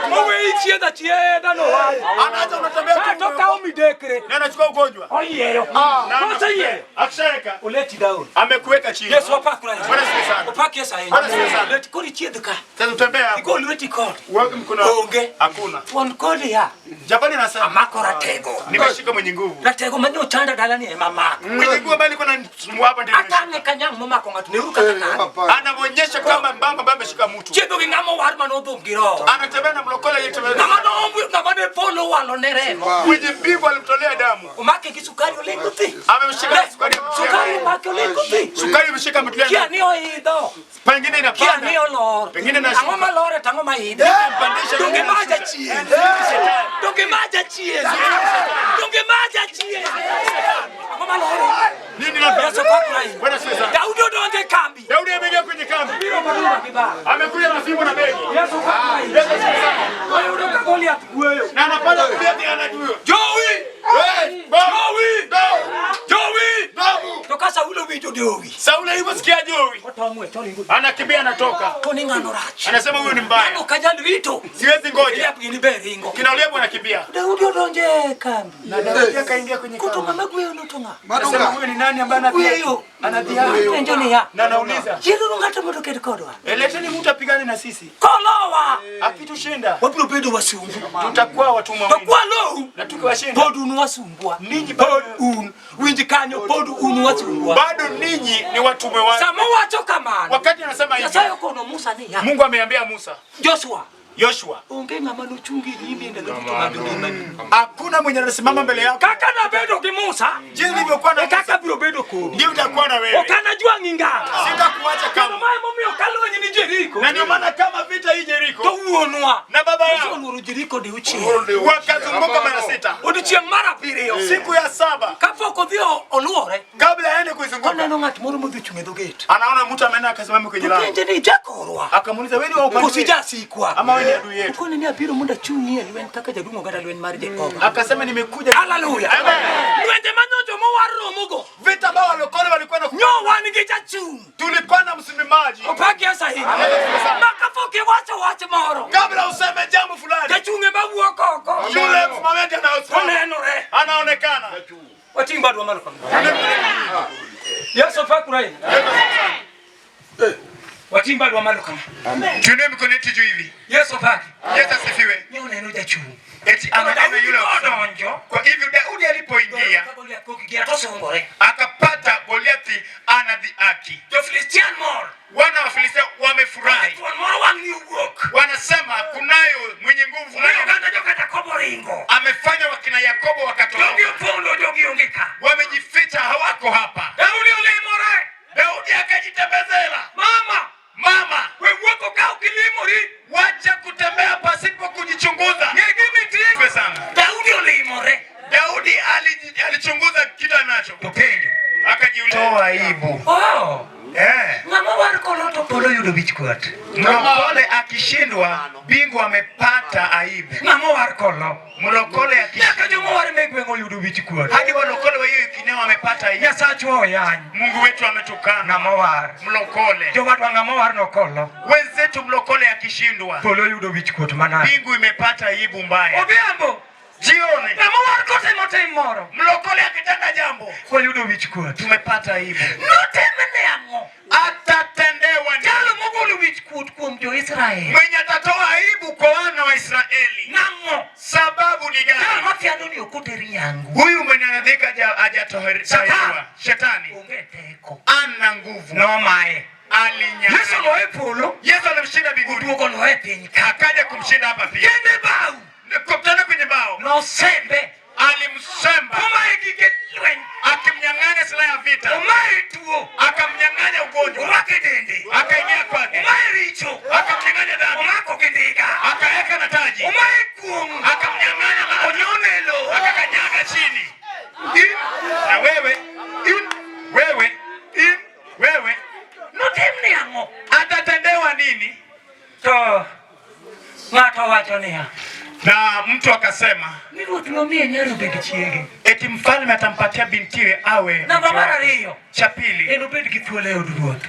Moweyi chiedh achiedha nowacho. anaacha unatembea Kato tu, kawo midekre. na anachukua ugonjwa Oyieyo. Na Koseyieyo. akishaweka Oleti down. amekuweka chini. Yesu opakre ahinya. Bwana asifiwe sana. Opak Yesu ahinya. Bwana asifiwe sana. Leti koro ichiedh ka. Sasa utembea hapo, Igol lweti kod. uweke mkono wako. Onge. Hakuna. Thuon kodi ya. Jabali anasema Amako ratego. nimeshika mwenye nguvu, Ratego manyochanda dalani ema mako. mwenye nguvu ambaye alikuwa ananisumbua hapa ndiye nimeshika. Atang'e ka nyang' momako ng'ato neuru kaka kanyo. Anamwonyesha kama mbamba ambaye ameshika mtu, Chiedho gi ng'ama owar manodhum gi roho. anatembea na mlokole aliyetembea Ng'ama noomb ng'ama ne polo owalo ne remo. mwenye mbingu alimtolea damu, Omake gi sukari oling' thi. amemshika na sukari, Sukari omake oling' thi. sukari imeshika ametulia, Kia ni oidho. pengine Kia inapanda, ni olor. Pengine nashuka. Ang'o malore to ang'o maidho? Mpandisha Donge ma jachien. Donge ma jachien. Donge ma jachien. Ang'o malore? nini labda. Yesu opakre ahinya. Bwana asifiwe sana. Daudi odonjo e kambi. Daudi ameingia kwenye kambi, Biro maduma gi baba. amekuja na fimbo na begi, Yesu opakre ahinya. Yesu asifiwe sana. Oyudo ka Goliath wuoyo. Na anapanda Goliathi anajua. Jowi! Hey, Babu, Jowi! Jowi! Babu. To ka Saulo winjo jowi, Sauli aliposikia jowi, otong'we toringo. anakimbia anatoka, To ni ng'ano rach. anasema huyu ni mbaya, Ng'ano ok anyal rito. siwezi ngoja. Eliab gini be ringo. Kina Oliabu anakimbia Daudi odonjo e kambi. na Daudi akaingia kwenye Koto kambi, ng'ama gweyo no to ng'a? anasema huyu ni nani ambaye Gweyo. anadhihaki Penjo niya. na anauliza Yienuru ng'ato mondo oked kodwa. leteni mtu apigane na sisi, Kolowa! akitushinda Wabiro bedo wasumbu. tutakuwa watumwa To wenu, kwalou, na tukiwashinda pod un wasumbwa. Ninyi Pod un. Winj kanyo, pod un wasumbwa. bado ninyi ni watumwa wake. Sama owacho kamano, Wakati anasema hivi, Nyasaye okono Musa niya. Mungu ameambia Musa, Joshua, Yoshua, Onge ng'ama nochungi e nyimi e ndalo duto mag ngimani. Hakuna mwenye anasimama mbele yako. Kaka nabedo gi Musa, Jinsi nilivyokuwa na e kaka Musa, biro bedo kodi. ndio utakuwa na wewe. Ok anajwang'i ngang'. Sitakuacha Kendo kama. ma emomiyo ka lweny ni Jeriko, Na ndio maana kama vita hii to Jeriko wuonwa na baba yao oluoro Jeriko diuchiel. wakazunguka mara sita. Odiechieng' mar abiriyo, Siku ya saba kapok odhi oluore, kabla aende kuizunguka, oneno ng'at moro modhi ochung' e dho gate. anaona mtu ameenda akasimama kwenye lango. Openje ni jakorwa. Akamuuliza, wewe ni wa upande Koso wetu jasikwa. ama wewe ni adui yetu? Okone ni abiro mondo achung'i e lweny kaka jaduong' oganda lweny mar Jehova. Akasema nimekuja. Haleluya. Amen. Lwenje manyocho mowar romogo. Vita ambao walokole walikuwa na Nyo wan gi jachung'. tulikuwa na msimamaji. Opaki asahinya. Ma kapok iwacho wach moro, Kabla useme jambo fulani, jachung' ema wuok oko. yule msimamizi anaosimama Onenore. anaonekana. Wating' badwa malo kama. Yesu opakre ahinya. Wating' badwa malo kama. Tuinue mikono yetu juu hivi. Yesu opaki. Yesu asifiwe. Ne oneno jachung'. Eti anaona yule Odonjo. Kwa hivyo Daudi alipoingia Goliath kokigia to sungore. akapata Goliathi anadhihaki. Jo-Filistian mor. Wana wa Filistia wamefurahi, Thuon moro wang' ni owuok. wanasema kunayo mwenye nguvu Omiyo fulani oganda joka Jakobo ringo. amefanya wakina Yakobo Jogi wakatoroka, opondo, jogi onge ka. wamejificha, hawako hapa. Daudi olimore. Daudi akajitembezela, Mama, mama, we wuotho ka ok ilimori. wacha kutembea pasipo kujichunguza. Ng'e gima Sifiwe sana. Daudi olimore. Daudi alichunguza kitu anacho, To penjo. akajiuliza, toa aibu Oh, eh. ng'ama war kolo to polo yudo wich kuot. Mlokole akishindwa, bingwa amepata aibu. Ng'ama war kolo. Mlokole akishindwa, Nyaka joma war me gweng' oyudo wich kuot. hadi walokole wa hiyo kineo wamepata aibu. Nyasachwa oyany. Mungu wetu ametukana. Ng'ama war. Mlokole Jowadwa ng'ama war nokolo. wenzetu, mlokole akishindwa, Polo yudo wich kuot manade. mbingu imepata aibu mbaya. Odhiambo. Jioni Ng'ama war kotimo tim moro. mlokole akitenda jambo, Wayudo wich kuot. tumepata aibu. Notimne ang'o? Atatendewa nini? Jalo mogolo wich kuot kuom jo-Israel. Mwenye atatoa aibu kwa wana wa Israeli, Nang'o? sababu ni Jal gani? mathiano ni ok oter nyangu. Huyu mwenye anadhika hajatohariwa, shetani Onge teko. ana nguvu, Nomaye. Yesu alinyang'anya. oloye polo. Yesu alimshinda mbinguni, Oduogo oloye piny ka. akaja kumshinda hapa pia. Kende bau. Kutana kwenye bao, Nosembe. alimsemba Omaye gige lweny. akimnyang'anya silaha ya vita, Omaye tuo. akamnyang'anya ugonjwa, Orwake dende. akaingia kwake, Omaye richo. akamnyang'anya dhambi, Omako gi ndiga. akaweka na taji, Omaye kuong'. akamnyang'anya laana, Onyone e lowo. akakanyaga chini. In na wewe, in wewe, in wewe, Notimne ang'o? atatendewa nini? To ng'ato wacho niya, Na mtu akasema ni ruoth nomiye nyare obed chiege. eti mfalme atampatia bintiwe awe Namba mke mar wake. ariyo, Cha pili enobed gi thuolo e od ruoth.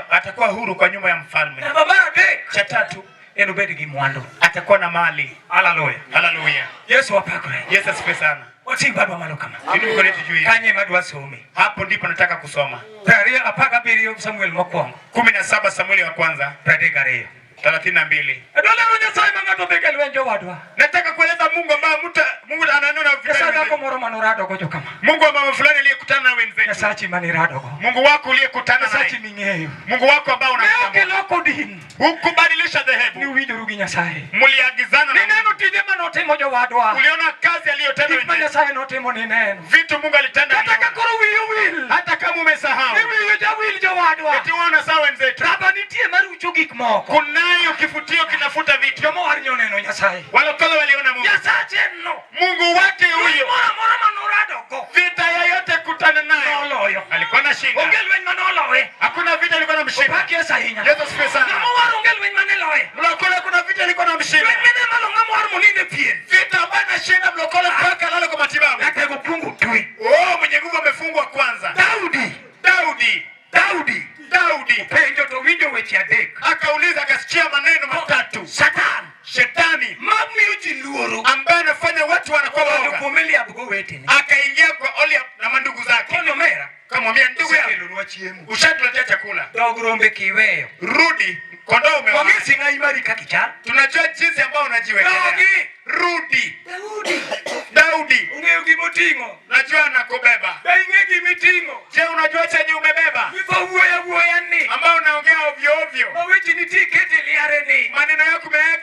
atakuwa huru kwa nyumba ya mfalme. Namba mar adek, Cha tatu enobed gi mwandu. atakuwa na mali. Haleluya. Haleluya! Yesu wapakre. Yesu asifiwe sana. Wating' badwa malo kama. Inua mikono yetu juu hivi. Kanye ema adwa some. Hapo ndipo nataka kusoma 27 Samuel mokwongo. 17 Samueli wa kwanza 32. 32. Adwa lero Nyasaye ma ng'ato dhiga e lweny jowadwa. Nataka kueleza Mungu ambaye mtu Mungu ananena Nyasaye vita. dhako moro manuradogo jokama. Mungu wa mama fulani aliyekutana na wenzetu. Nyasachi maniradogo. Mungu wako uliyekutana Nyasachi naye. ming'eyo. Mungu wako ambao Ne ok unamtambua. iloko din. Hukubadilisha Ni dhehebu. uwinjoru gi Nyasaye. Mliagizana na Nineno tije manotimo jowadwa. Uliona kazi aliyotenda Gik ma wenzetu. Nyasaye notimo nineno. Vitu Mungu alitenda. Kata ka uliona. koro wiyi owil. Hata kama umesahau. Ni wiyi jawil jowadwa. Eti wewe unasahau wenzetu. Raba nitie marucho gik moko. Kunayo kifutio kinafuta vitu. Joma war nyoneno Nyasaye. Walokole waliona Mungu. Nyasache no. Mungu wake huyo. Moro amora manoradogo. Vita yoyote kutana nayo. Noloyo. Alikuwa na shinda. Onge lweny manoloye. Hakuna vita alikuwa na mshinda. Opak Yesu ahinya. Yesu asifiwe sana. Ng'ama war onge lweny mane loye. Mlokole kuna vita alikuwa na mshinda. Lweny mane malo ng'ama war moninde pien. Vita ambayo anashinda mlokole mpaka alale kwa matibabu. Nyaka kuongo twe. Oh, mwenye nguvu amefungwa kwanza. Daudi. Daudi, Daudi. Daudi Penjo to winjo weche adek. akauliza, akasikia maneno matatu. Satan Shetani mamiyo ji luoro. ambaye anafanya watu wanakuwa Odonjo waoga, kuom Eliab gowetene. akaingia kwa Oliab na mandugu zake, Koni omera. kamwambia ndugu yangu, Osekelonwa chiemo. ushatuletea chakula, Dog rombe kiweyo. rudi kondoo umewa. Wang'e sing'ai mari kaka ichal. Tunajua jinsi ambayo unajiwekelea. Dogi. Rudi Daudi. Daudi, Ong'eyo gimoting'o. najua anakubeba. Be ing'e gimiting'o. Je, unajua chenye umebeba Mitho wuoyo awuoya ni. ambao unaongea ovyo ovyo, Ma weche nitie ikete liare ni. maneno yako umeweka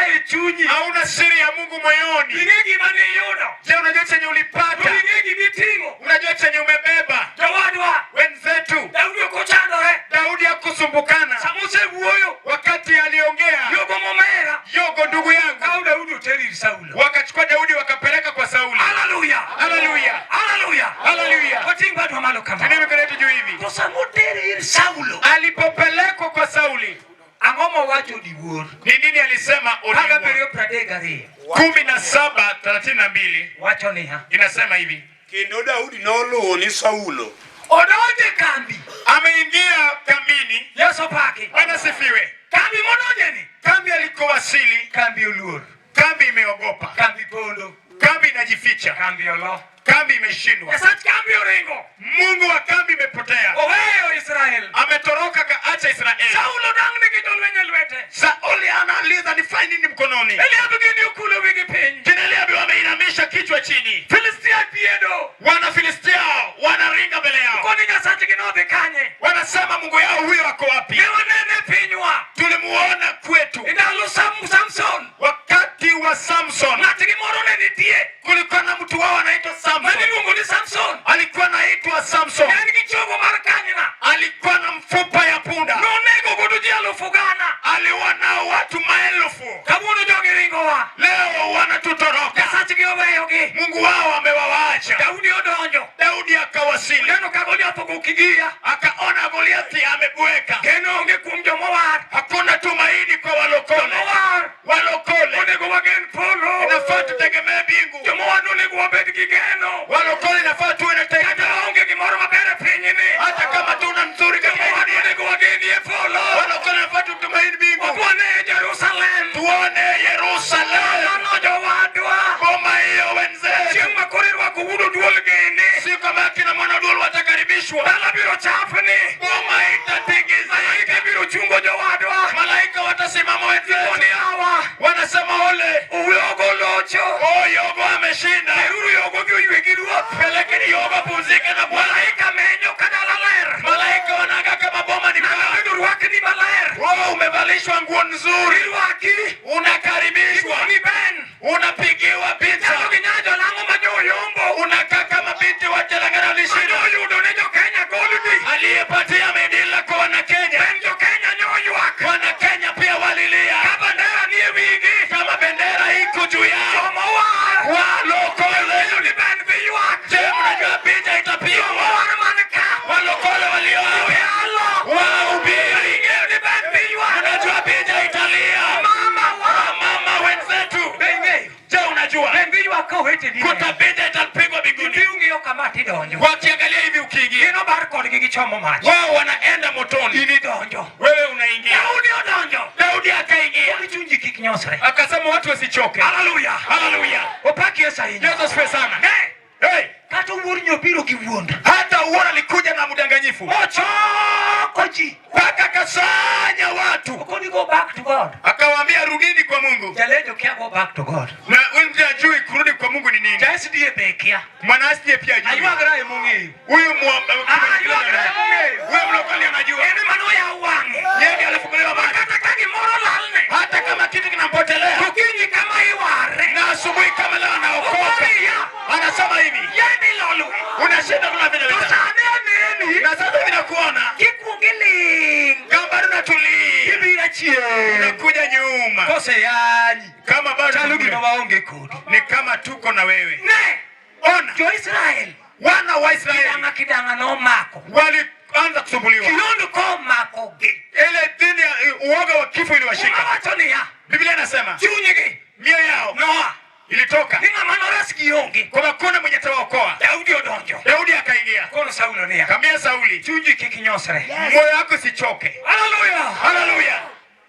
Nyasaye e chunyi. Hauna siri ya Mungu moyoni. Ing'e gima niyudo. Je, unajua chenye To ulipata? ing'e gimiting'o. Unajua chenye umebeba? Jowadwa, Wenzetu, Daudi ok ochandore. Daudi hakusumbukana Sama osewuoyo, wakati aliongea. Yogo momera, Yogo ndugu yangu, kaw Daudi oter ir Saulo. wakachukua Daudi wakapeleka kwa Sauli. Haleluya! Haleluya, Haleluya! haleluya. Wating' badwa malo kama. Tuinue mikono yetu juu hivi. To sama otere ir Saulo, Alipopelekwa kwa Sauli, ang'o mowacho diwuor? ni nini alisema? 17 32 17:32 wacho niya, inasema hivi, Kendo Daudi noluwo ni Saulo odonjo e kambi, ameingia kambini. Yesu opaki. Bwana sifiwe. Kambi modonjeni, Kambi alikowasili, kambi oluor, kambi imeogopa, kambi pondo, kambi inajificha, kambi olo. kambi imeshindwa. Nyasach kambi oringo, Mungu wa kambi imepotea, oweyo Israel. ametoroka kaacha Israeli. Saulo dang' nigi jolweny e lwete. Sauli anauliza nifanye nini mkononi? Eliab gini okulo wigi piny. Kina Eliabu wameinamisha kichwa chini, Filistia piedo. wana Filistia wanaringa mbele yao, Koni Nyasachgi nodhi kanye? wanasema Mungu yao huyo ako wapi? Ne wanene e pinywa. Tulimuona kwetu E ndalo Samson, wakati wa Samson. ng'atgi moro ne nitie Kulikuwa na mtu wao anaitwa Samson, maniluongo ni Samson. alikuwa anaitwa Samson, Ne en gi chogo mar kanyna. alikuwa na mfupa ya punda, Nonego godo ji alufu gana. aliua nao watu maelfu. Kawuono jogi ringowa. Leo wanatutoroka, Nyasachgi oweyogi. Mungu wao amewawaacha. Daudi odonjo. Daudi akawasili, Oneno ka Goliath ogo kigia. akaona Goliathi amebweka. Geno onge kuom jomowar. Hakuna tumaini kwa walokole. Jomowar Walokole onego wagen polo. inafaa tutegemee mbingu. Jomowar onego wabed gi geno. Walokole inafaa tuwe na Kata tegemeo, waonge gimoro maber e pinyni. hata kama tuna nzuri katika hii Jomowar dunia. onego wagenie polo. Walokole inafaa tutumaini mbingu, Wadwane Jerusalem. tuone Yerusalemu, Mano jowadwa. boma hiyo wenzetu. Chieng' ma koro irwako wuod oduol gini. Siku ambayo kina mwana oduol watakaribishwa, Dala biro chapni. boma itatingizika, Malaika biro chungo jowadwa. malaika watasimama wenzetu, Ni hawa. wanasema ole, Yogo locho. oh, Yogo ameshinda. Teruru yogo gi oywe gi ruoth. Pelekeni Yogo apumzike na Bwana. Malaika menyo ka dala ler. Malaika wanaga kama boma ni Ng'ama paa. bedo rwakni maler. Wewe umevalishwa nguo nzuri, Irwaki. unakaribishwa, Ni ben. unapigiwa picha, Chalo gi nyajo lang'o ma nyoyombo. unakaa kama binti wa Chelang'ana alishinda, Manyoyudo ne jo-Kenya goldi. aliyepatia medila kwa Wanakenya. Ben jo-Kenya nyoywak. Wanakenya pia walilia Ka bandera ni e wigi. kama bendera iko juu yao. Jomowar. Walokole, Ni ben dhi ywak. je, mnajua picha itapigwa? Jomowar man ka. Walokole walio Yalo. wahubiri, Ing'eyo ni ben dhi ywak. mnajua picha italia. Mama wa. Mama wenzetu, Be ing'eyo. je, unajua Ben dhi ywak ka oweteni. kuta picha itapigwa mbinguni? Idhi ung'iyo kama tidonjo. Wakiangalia hivi ukiingia, Gin obar kodgi gichomo mach. wao wanaenda motoni, In idonjo. wewe unaingia. Daudi odonjo. Daudi akaingia Koni chunji kik nyosre. akasema watu wasichoke. Haleluya. Haleluya, Opak Yesu ahinya. Yesu asifiwe sana. Ne. Hey, Kata wuor nyobiro gi wuond. hata uona alikuja na mdanganyifu Ochoko ji. mpaka akasanya watu, Okoni go back to God. akawaambia rudini kwa Mungu. Jalejo kia go back to God. Na huyu mtu ajui kurudi kwa Mungu ni nini. Ja SDA be kia. Mwana SDA pia ajui. Aywagra e mong'eyo. Huyu Aywagra e mong'eyo. huyu mlokole anajua, En ema noyaw wang'e. yeye ndiye alifunguliwa macho. Kata ka gimoro lalne. Hata kama kitu kinampotelea Gokinyi kama iware. na asubuhi kama leo anaokoka, Okoriya. anasema hivi, Yeni lolwe. unashinda kula vile To vita. sani aneni. Na sasa hivi nakuona Kikuongo iling'. kama bado natulii, Ibiro achien. unakuja nyuma Koseyanyi. kama bado Chalo gima waonge kodi. ni kama tuko na wewe. Ne. Ona, Jo-Israel. wana wa Israeli Kidang'a kidang'a nomako. walianza kusumbuliwa, Kihondko omakogi. ile dini ya uoga wa kifo iliwashika. Wawacho niya. Biblia inasema Chunygi. mioyo yao Noa. ilitoka Ni ng'ama noresgi onge. kwamba kuna mwenye atawaokoa. Daudi odonjo. Daudi akaingia, Kono Saulo niya. kaambia Sauli, Chunyi kik nyosre. moyo wako sichoke. Haleluya. Haleluya!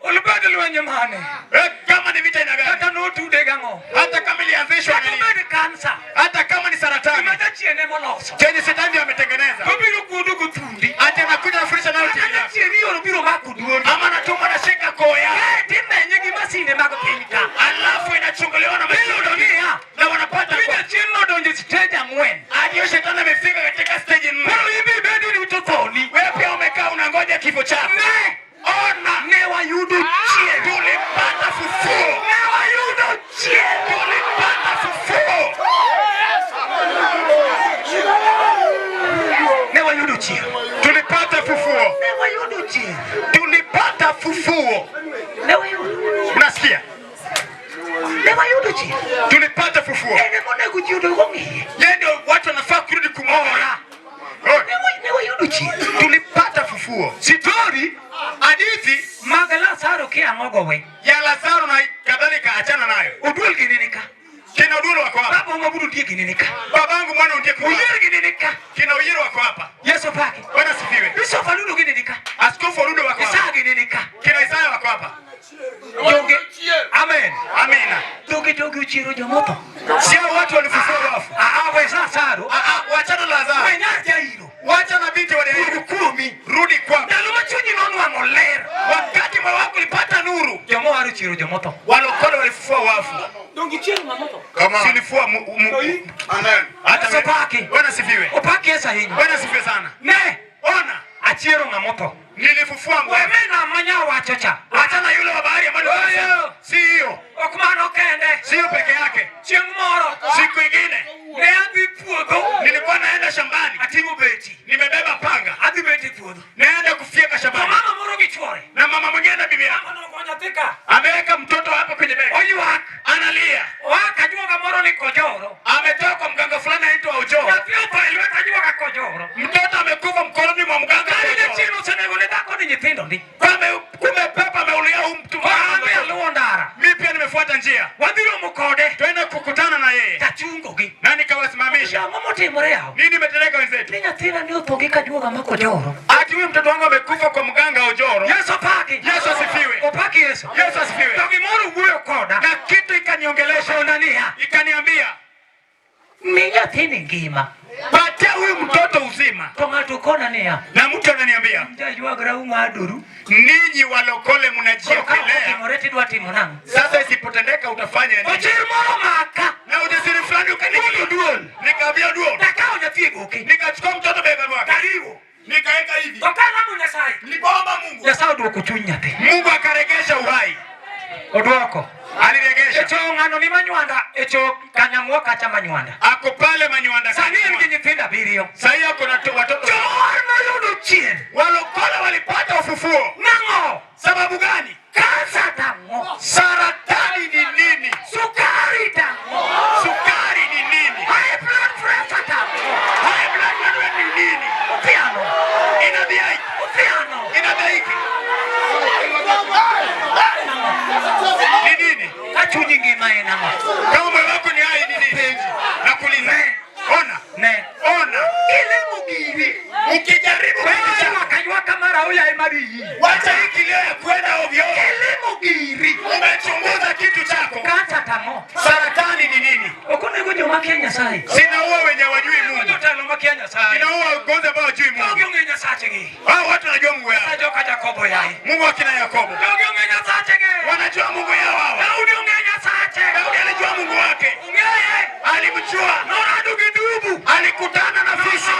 Olubed lweny mane. Eh, kama ni vita ina gani, Kata notude gang'o. hata kama ilianzishwa Kata na nini, obed kansa. hata kama ni saratani Gima jachien emoloso. chenye shetani ndio ametengeneza, Obiro kuodo gothundi. ati anakuja nafurisha nayo Kata tena, jachien ioro biro mako duondi. ama anatuma nashika koo yako, Eh, timenye gi masinde mag piny ka. alafu inachunguliwa na Iyudo mashine niya. na wanapata Mi kwa- jachien nodonjo e stage ang'wen. hadi hiyo shetani amefika katika stage nne. Koro in be ibedo rito thoni. Wewe pia umekaa unangoja kifo chako. Ne! Ona, Ne wayudo chier. tulipata fufuo, Ne chier. Tulipata fufuo. Ne wayudo chier. Tulipata fufuo. Ne wayudo. Unasikia? Ne wayudo chier. Tulipata fufuo. En emonego ji oduog ong'iye. Yeye ndio watu wanafaa kurudi kumwona. Ne wayudo chier. Tulipata fufuo. Sitori Hadithi mag Lazaro ki ang'o we. ya Lazaro na kadhalika, achana nayo. Oduol gini ni ka. Kina Oduol wako hapa. Baba Mabudu ndiye gini ni ka. Babangu mwana ndiye kwa. Oyier gini ni ka. Kina Oyier wako hapa. Yesu paki. Bwana sifiwe. Bishop Aludo gini ni ka. Askofu Orudo wako hapa. Isaya gini ni ka. Kina Isaya wako hapa. Donge. Amen. Amina. Donge donge ochiero jomotho. Sio watu walifufua wafu. Ah, we Lazaro. Ah, ah, wachana na Lazaro. We nyar Jairo. Wacha na binti wa Yairo. Kuomi. Rudi kwako. Ndalo ma chunyi nonwang'o ler. Wakati moyo wako ulipata nuru, Jomowar ochiero jomotho. walokole walifufua wafu. Donge ichiero ng'amotho. Silifua Amen. hata Yesu paki. Bwana sifiwe. Opak Yesu ahinya. Bwana sifiwe sana. Ne. Ona, Achiero ng'amotho. nilifufua mwa. Wemena manya wacho cha. Achana yule wa bahari ambaye Oyo. si hiyo, Ok mano kende. sio peke yake. Chieng' moro Siku ingine ne adhi puodho. nilikuwa naenda shambani, Ating'o beti. nimebeba panga, Adhi bet e puodho. naenda kufyeka To shambani, mama moro gi chuore. na mama mwingine na bibi yake Mama nogo nyathi ka. ameweka mtoto hapa kwenye bega, Oywak. analia, Oa kajuoga moro ni kojoro. ametoka kwa mganga fulani anaitwa Ojoro. Nyathi otho e lwet ajuoga kojoro. Mtoto amekufa mkononi mwa mganga Kare Ojoro. jachien osenego ne dhako ni nyithindo ndi. Kumbe pepo ameulia huyu mtu. An be aluwo ndara. Mimi pia nimefuata njia, Wadhi romo kode. twende kukutana na yeye Tachungogi. na nikawasimamisha. Ang'o motimore yawa? Nini imetendeka wenzetu? Ni nyathina ne otho gi kajuoga ma kojoro. Ati huyu mtoto wangu amekufa kwa mganga Ojoro. Yesu opaki. Yesu asifiwe. Opaki Yesu. Yesu asifiwe. To gimoro wuoyo koda. Na kitu ikaniongelesha, Kona niya. ikaniambia Mi nyathini ngima. patia huyu mtoto uzima. To ng'ato kona niya. Na mtu ananiambia Jaywagra ung'adoru. ninyi walokole Koro ka ok mnajiekelea. otimore tidwa timo nang'o? Sasa isipotendeka utafanya nini? Ochir moro maka. Na ujasiri fulani ukanikia Duol. Nikaambia duol, Takawo nyathi e goke. nikachukua mtoto bega mwake, Karibu. nikaweka hivi, To kalamo Nyasaye. nilipoomba Mungu, Nyasaye oduoko chuny nyathi. Mungu akaregesha uhai, Oduoko. aliregesha. E choo ng'ano ni Manywanda, e choo Kanyamwa kacha Manywanda. Ako pale Manywanda. Sani en gi nyithindo abiriyo. Sahii ako na watoto. Jowar noyudo chier. Walokole walipata ufufuo. Nang'o? Sababu gani? Kansa tang'o? Saratani ni nini? Sukari tang'o? Sukari ni nini? High blood pressure tang'o? High blood pressure ni nini? Uthiano. Inadhiaiki, Uthiano. inadhaiki. Ni nini? Ka chunyi ngima en ang'o? Kama moyo wako ni hai ni nini? Nakuuliza. Ona, Ne. ona. Ilemo gini. Ukijaribu Wewe kuacha, ywak mar aoyaye mar iyi. wacha hii kilio ya kwenda ovyo. Ilemo giri. Umechunguza kitu chako. Kansa tang'o? Saratani ni nini? Ok onego joma kia Nyasaye. Sinaua wenye wajui Mungu. Jotelo makia Nyasaye. Inaua ugonjwa ambao wajui Jogi Mungu. ong'e Nyasachegi. Hao watu wanajua Mungu yao. Kata joka Jakobo yaye. Mungu wa kina Yakobo. Jogi ong'e Nyasachegi. Wanajua Mungu yao hawa. Daudi ong'e Nyasache. Daudi alijua Mungu wake. Ong'eye. Alimjua. Norado gi dubu. Alikutana na fisi.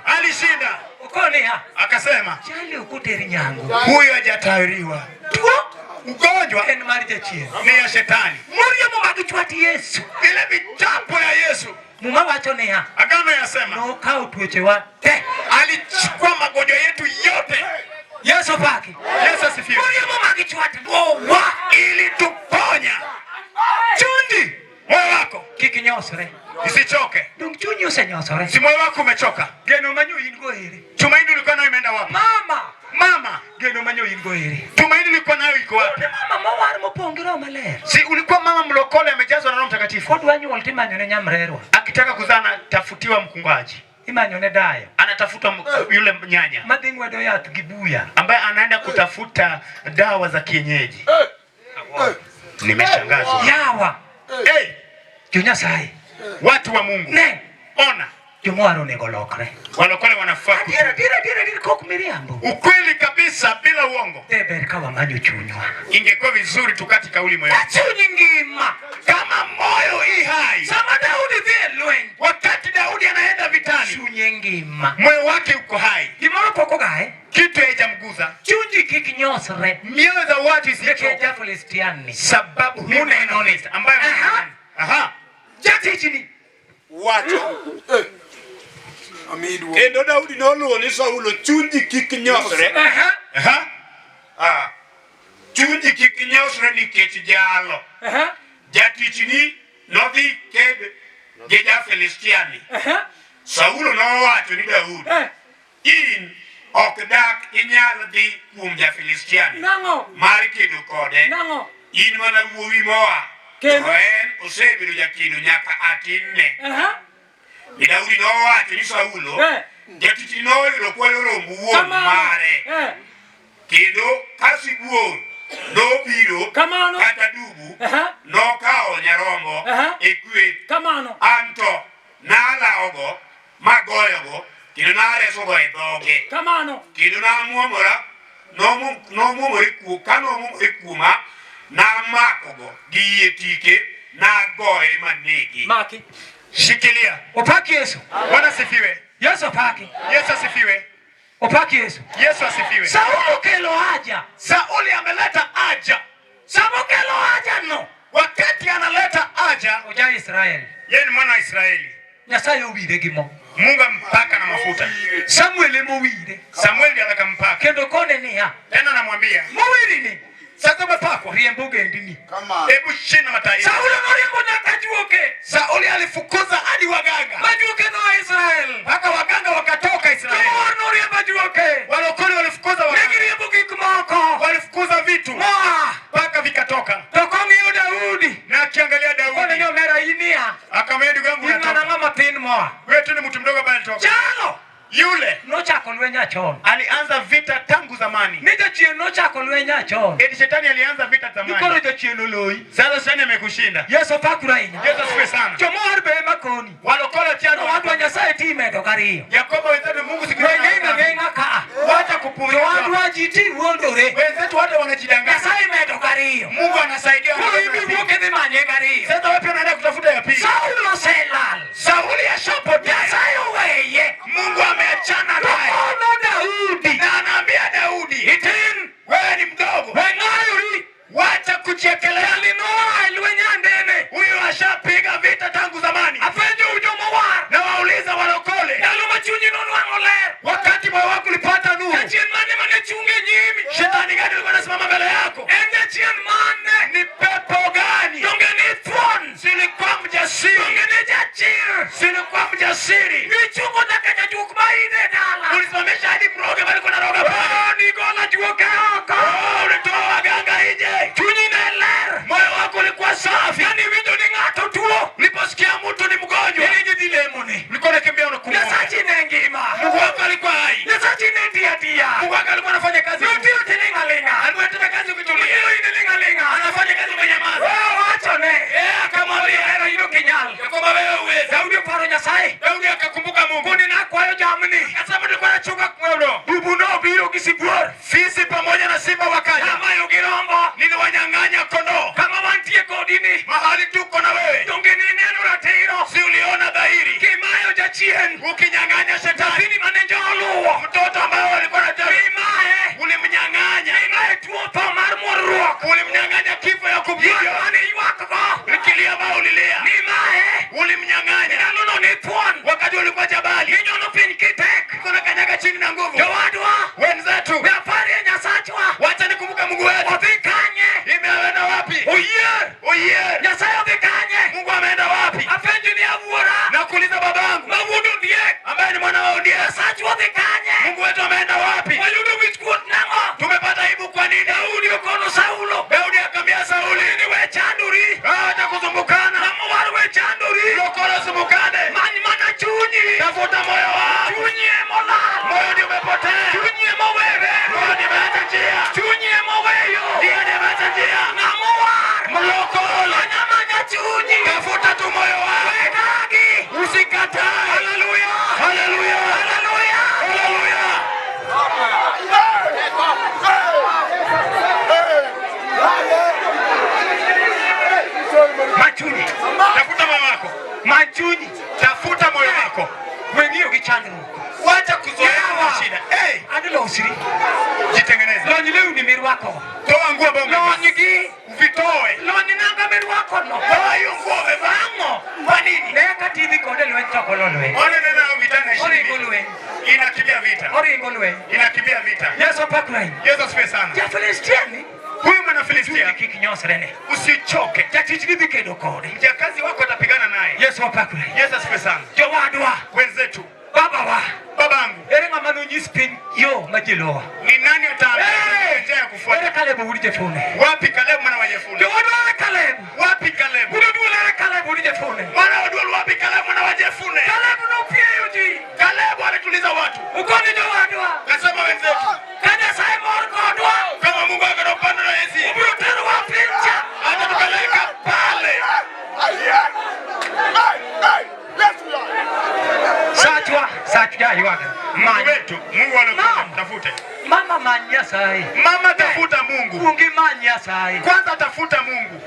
Alishinda. Okoniya. Akasema, Chali ok oter nyangu. huyu hajatahiriwa. Tuo Ugonjwa en mar jachien. ni ya shetani. Moriemo mag chwat Yesu. Ile michapo ya Yesu. Muma wacho niya. Agano yasema Nokawo tuochewa te. alichukua magonjwa yetu yote. Yesu paki. Yesu asifiwe. Moriemo mag chwat owa. Ilituponya. Chunji Moyo wako kik nyosre. isichoke. Dong chunyi osenyosore. Si moyo wako umechoka. Geno manyo in go ere. Tumaini ulikuwa nayo imeenda wapi? Mama. Mama, Geno manyo in go ere. tumaini ulikuwa nayo iko wapi? Ne mama mowar mopong' gi Roho Maler. Si ulikuwa mama mlokole amejazwa na Roho Mtakatifu. Kodwa nyuol timanyone nyamrerwa. Akitaka kuzaa anatafutiwa mkungaji. Imanyone dayo. Anatafuta yule nyanya Madhi ng'wedo yath gi buya. ambaye anaenda kutafuta dawa za kienyeji. Nimeshangazwa. Yawa. Hey, Jo Nyasaye. watu wa Mungu. Ne. Ona, Jomowar onego lokre. walokole wanafaa Adier kutubu. adier adier adier kok miriambo. Ukweli kabisa bila uongo. De ber ka wang'anyo chunywa. Ingekuwa vizuri tukati kauli moyoni. Ka chuny ngima. Kama moyo i hai. Sama Daudi dhi e lweny. Wakati Daudi anaenda vitani, Chunye ngima. moyo wake uko hai. Gimoro pok ogaye. Kitu haijamguza. Chunji kik nyosre. Mioyo za watu Nikech isichoke. ja-Filistiani. Sababu muneno ni ambayo Aha. aha, Jatichni. Wacho. Kendo Daudi noluwo ni Saulo, chuny ji kik nyosre. Aha. Ah. Chuny ji kik nyosre nikech jalo. Aha. Jatichni nodhi ked gi ja-Filistiani. Aha. Saulo nowacho ni Daudi, Eh. in ok dak inyal dhi kuom ja-Filistiani Nang'o? mar kedo kode. Nang'o? In mana wuowi moa, Kendo? to en osebedo jakedo nyaka a tinne. Aha. Mi Daudi nowacho ni Saulo, Eh. jatichni noyudo kwayo romb wuon Kamano. mare. Eh. Kendo ka sibuor nobiro Kamano. kata dubu, Aha. nokawo nyarombo Aha. e kweth. Kamano. Anto nalawogo magoyogo kendo naresogo e dhoge. Kamano. Kendo namuomora nomwomore ka nomwomore kuoma namakogo gi yie tike nagoye manege. Maki. Shikilia. Opaki Yesu. Bwana asifiwe. Yesu opaki. Yesu asifiwe. Opaki Yesu. Yesu asifiwe. Saulo kelo haja. Sauli ameleta haja. Sama okelo haja no. Wakati analeta haja, Oja Israel. yeye ni mwana wa Israeli. Nyasaye owire gi mo. Mungu ampaka na mafuta. Samuel emowire. Samueli ndiye akampaka. Kendo kone niya. Tena anamwambia, Mowiri ni. sasa umepakwa. Riemb ogendini. Hebu shinda mataifa. Saulo noriembo nyaka juoke. Sauli alifukuza hadi waganga. Majuoke noa Israel. Mpaka waganga wakatoka Israeli. Jowar noriembo ajuoke. Walokole walifukuza Ne waganga. giriembo gik moko. Walifukuza vitu Moa. mpaka vikatoka. To kong'iyo Daudi. Na akiangalia Kone Daudi ni omera in ia. akamwambia, ndugu yangu In mana unatoka. ng'ama tin moa. Wewe tu ni mtu mdogo bali toka. Chalo. Yule Nochako lweny achon. alianza vita tangu zamani. Ni jachien nochako lweny achon. Eti shetani alianza vita Ni koro zamani. jachien oloyi. Sasa shetani amekushinda. Yesu opakuru ahinya. Yesu asifiwe sana. Jomowar be ema koni. Walokole tena Jowadwa Nyasaye ti imedo gariyo. Yakobo wenzetu Mungu siku We ng'eng' ang'eng'a ka. Wacha kupumzika. Jowadwa ji ti wuondore. Wenzetu hata wanajidanganya. Nyasaye imedo gariyo. Mungu anasaidia. Koro in iwuok idhi manye gariyo. Sasa wewe pia unaenda kutafuta ya pili. Saulo oselal. Sauli ashapotea. Nyasaye oweye. Mungu ameachana naye. Tokono Daudi. Na anaambia Daudi, Itin. wewe ni mdogo. We ng'ayori. Wacha kuchiekelea. Jali noa e lweny andene. Huyu ashapiga vita tangu zamani. Apenjo jomowar. Na wauliza walokole, Ndalo ma chunyi nonwang'o ler. wakati moyo wako ulipata nuru, Jachien mane mane chung' e nyimi. shetani gani alikuwa anasimama mbele yako? En jachien mane? Ni pepo gani? Donge ni thuon. Silikuwa mjasiri, Donge ni jachir. silikuwa mjasiri. Nichungo nyaka jajuok ma in e dala. Ulisimamisha hadi mroge bali kuna roga pale. Oh, nigolo ajuoke oko. Oh, ulitoa waganga nje. Chunyi ne ler. Moyo wako ulikuwa safi. Kane iwinjo ni ng'ato tuo. Uliposikia mtu ni mgonjwa, Iringi dhi lemone. ulikuwa unakimbia unakumwona. Nyasachi ne ngima. Mungu wako alikuwa hai. Nyasachi ne tiyo atiya. Mungu wako alikuwa anafanya kazi. Notiyo tiling' aling'a. Alikuwa anatenda kazi ukitulia. Otiyo in iling' aling'a. Anafanya kazi umenyamaza. Oh, wachone. Eh, akamwambia Hero in ok inyal. ya kwamba wewe huwezi. Daudi oparo Nyasaye. Daudi akakumbuka Mungu. Koni nakwayo jamni. Akasema nilikuwa nachunga kondoo. Dubu nobiro gi sibuor. Fisi pamoja na simba wakaja. Namayo gi rombo. Niliwanyang'anya kondoo. Kama wantie kodi ni. Mahali tuko na wewe. Donge nineno ratiro. Si uliona dhahiri. Kimayo jachien. Ukinyang'anya shetani. Nyathini mane joluwo. Mtoto ambaye walikuwa na Mimaye. ulimnyang'anya. Mimaye tuo tho mar muorruok. Ulimnyang'anya kifo ya Ywak kupigwa. mane ywakgo. Kilio ambao ulilia. Mimaye. Ulimnyang'anya. Ndalono ne thuon. Wakati ulikuwa jabali. Inyono piny kitek. Ulikuwa unakanyaga chini na nguvu. Jowadwa. Wenzetu. We aparie Nyasachwa. Wacha nikumbuke Mungu wetu. Odhi kanye. Imeenda wapi? Oyier. Oyier. Nyasaye odhi kanye. Mungu ameenda wapi? Apenjo ni awuora. Nakuuliza babangu Ma wuod Ondiek. ambaye ni mwana wa Ondiek. Nyasachwa odhi kanye. Mungu wetu ameenda wapi? Wayudo wich kuot nang'o? Tumepata aibu kwa nini? Daudi okono Saulo. Daudi akamwambia Sauli, Ni we chandori. acha kusumbukana. Ng'ama war we chandori. Lokole usumbukane. Many mana chunyi. Tafuta moyo wako. Chunyi emolal. Moyo ndio umepotea. Chunyi emowere. Moyo ndio umeacha njia. Chunyi emoweyo. Ndio ndio umeacha njia. Ng'ama war. Mlokole. Manya manya chunyi. Tafuta tu moyo wako. Wedagi. Usikatae. Haleluya. Haleluya. Haleluya. Haleluya. Machunyi. Tafuta moyo wako. Machunyi. Tafuta moyo wako. Weng'iyo gi chandruok. Wacha kuzoea Yawa. shida. Hey, Adlosri. Jitengeneze. Lony lewni mirwako. Toa nguo ambayo umevaa. Lonygi. Vitoe. Lony nanga mirwako no. Toa hiyo nguo umevaa. Ang'o? Kwa nini? Ne ka tidhi kode lweny to ok olo lweny. Ona neno vitana Oringo 20. lweny. Inakimbia vita. Oringo lweny. Inakimbia vita. Yesu opakre. Yesu asifiwe sana. Ja-Filistia ni Huyu mwana chunyi Filistia kik nyosre ne. usichoke. Jatichni dhi kedo kode. Mjakazi wako atapigana naye. Yesu opakre. Yesu asifiwe sana. Jowadwa, Wenzetu, babawa, babangu, ere ng'ama nonyis piny yo ma ji luwo? ni nani ataambia Hey! njia ya Ere kufuata? Kaleb wuod Jefune? Wapi Kalebu mwana wa Yefune? Jowadwa ere Kaleb? Wapi Kalebu? Wuod Oduol ere Kaleb wuod Jefune? Mwana wa Oduol, wapi Kalebu mwana wa Jefune? Kaleb nopieyo ji. Kalebu alituliza watu. Ukoni jowadwa, Kasema wenzetu, ka Nyasaye mor kodwa, kama Mungu ako na upande na sisi, obiro terowa piny cha. atatupeleka pale. Sachwa, sach jaywaga. Mungu Many. wetu, Mungu alikuwa Mama. tafute. Mama many Nyasaye. Mama tafuta Mungu. Kuongi many Nyasaye. Kwanza tafuta Mungu.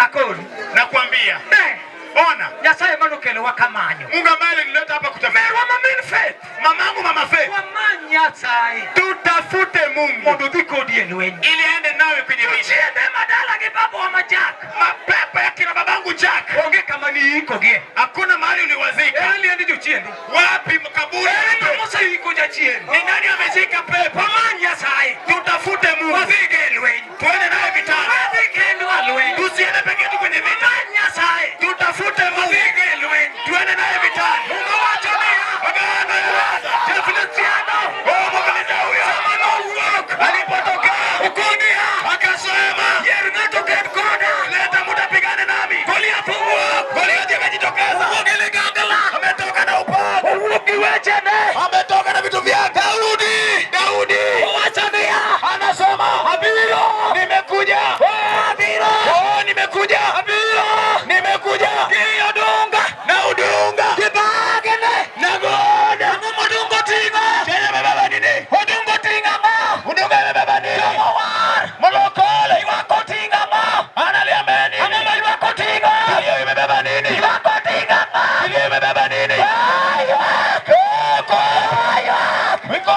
Akoni. Nakwambia. Ne, Ona, Nyasaye manokelowa kamanyo. Mungu ambaye alinileta hapa kutafuta. Merwa ma min faith. Mamangu mama Faith, Wamany Nyasaye. tutafute Mungu Mondo odhi kodi e lweny. ili aende nawe kwenye vita. Jochiende madala gi babawa ma Jack. Mapepo ya kina babangu Jack, Onge kama niikogie. hakuna mahali uliwazika. Ere liend jochiende? Wapi kaburi? Ere ng'ama oseiko jachien? Ni nani amezika pepo? Wamany Nyasaye. Tutafute Mungu, Wadhigo e lweny. tuende naye vitani, Wadhi kendwa lweny. tusiende peke yetu kwenye vita. Wamany Nyasaye. Tutafute Mungu, Wadhigo e lweny. tuende naye vitani. Muma wacho niya, Agano ya Ja-Filistiano Oh, Mfilisti huyo sama nowuok alipotokea okoniya, akasema, yier ng'ato ked koda. leta mutapigane nami. Goliath owuok. Goliathi akajitokeza, Owuok gi ligangla. ametoka na upanga, Owuok gi wechene. ametoka na vitu vyake. Daudi, Daudi Owacho niya, anasema abiro. nimekuja, Oh, abiro. oh, nimekuja, Abiro. nimekuja Gi odunga. na udunga Gi bagene. na goda. Ang'o modungo ting'o? Chenye amebeba nini? Odungo ting'o ang'o? Udunga amebeba nini? Jomowar. Molokole Ywak oting'o ang'o? analia mbele Ang'o nini? ma ywak oting'o? Kilio imebeba nini? Ywak oting'o ang'o? Kilio imebeba nini? Ah, ywak. Eko Ah, ywak. iko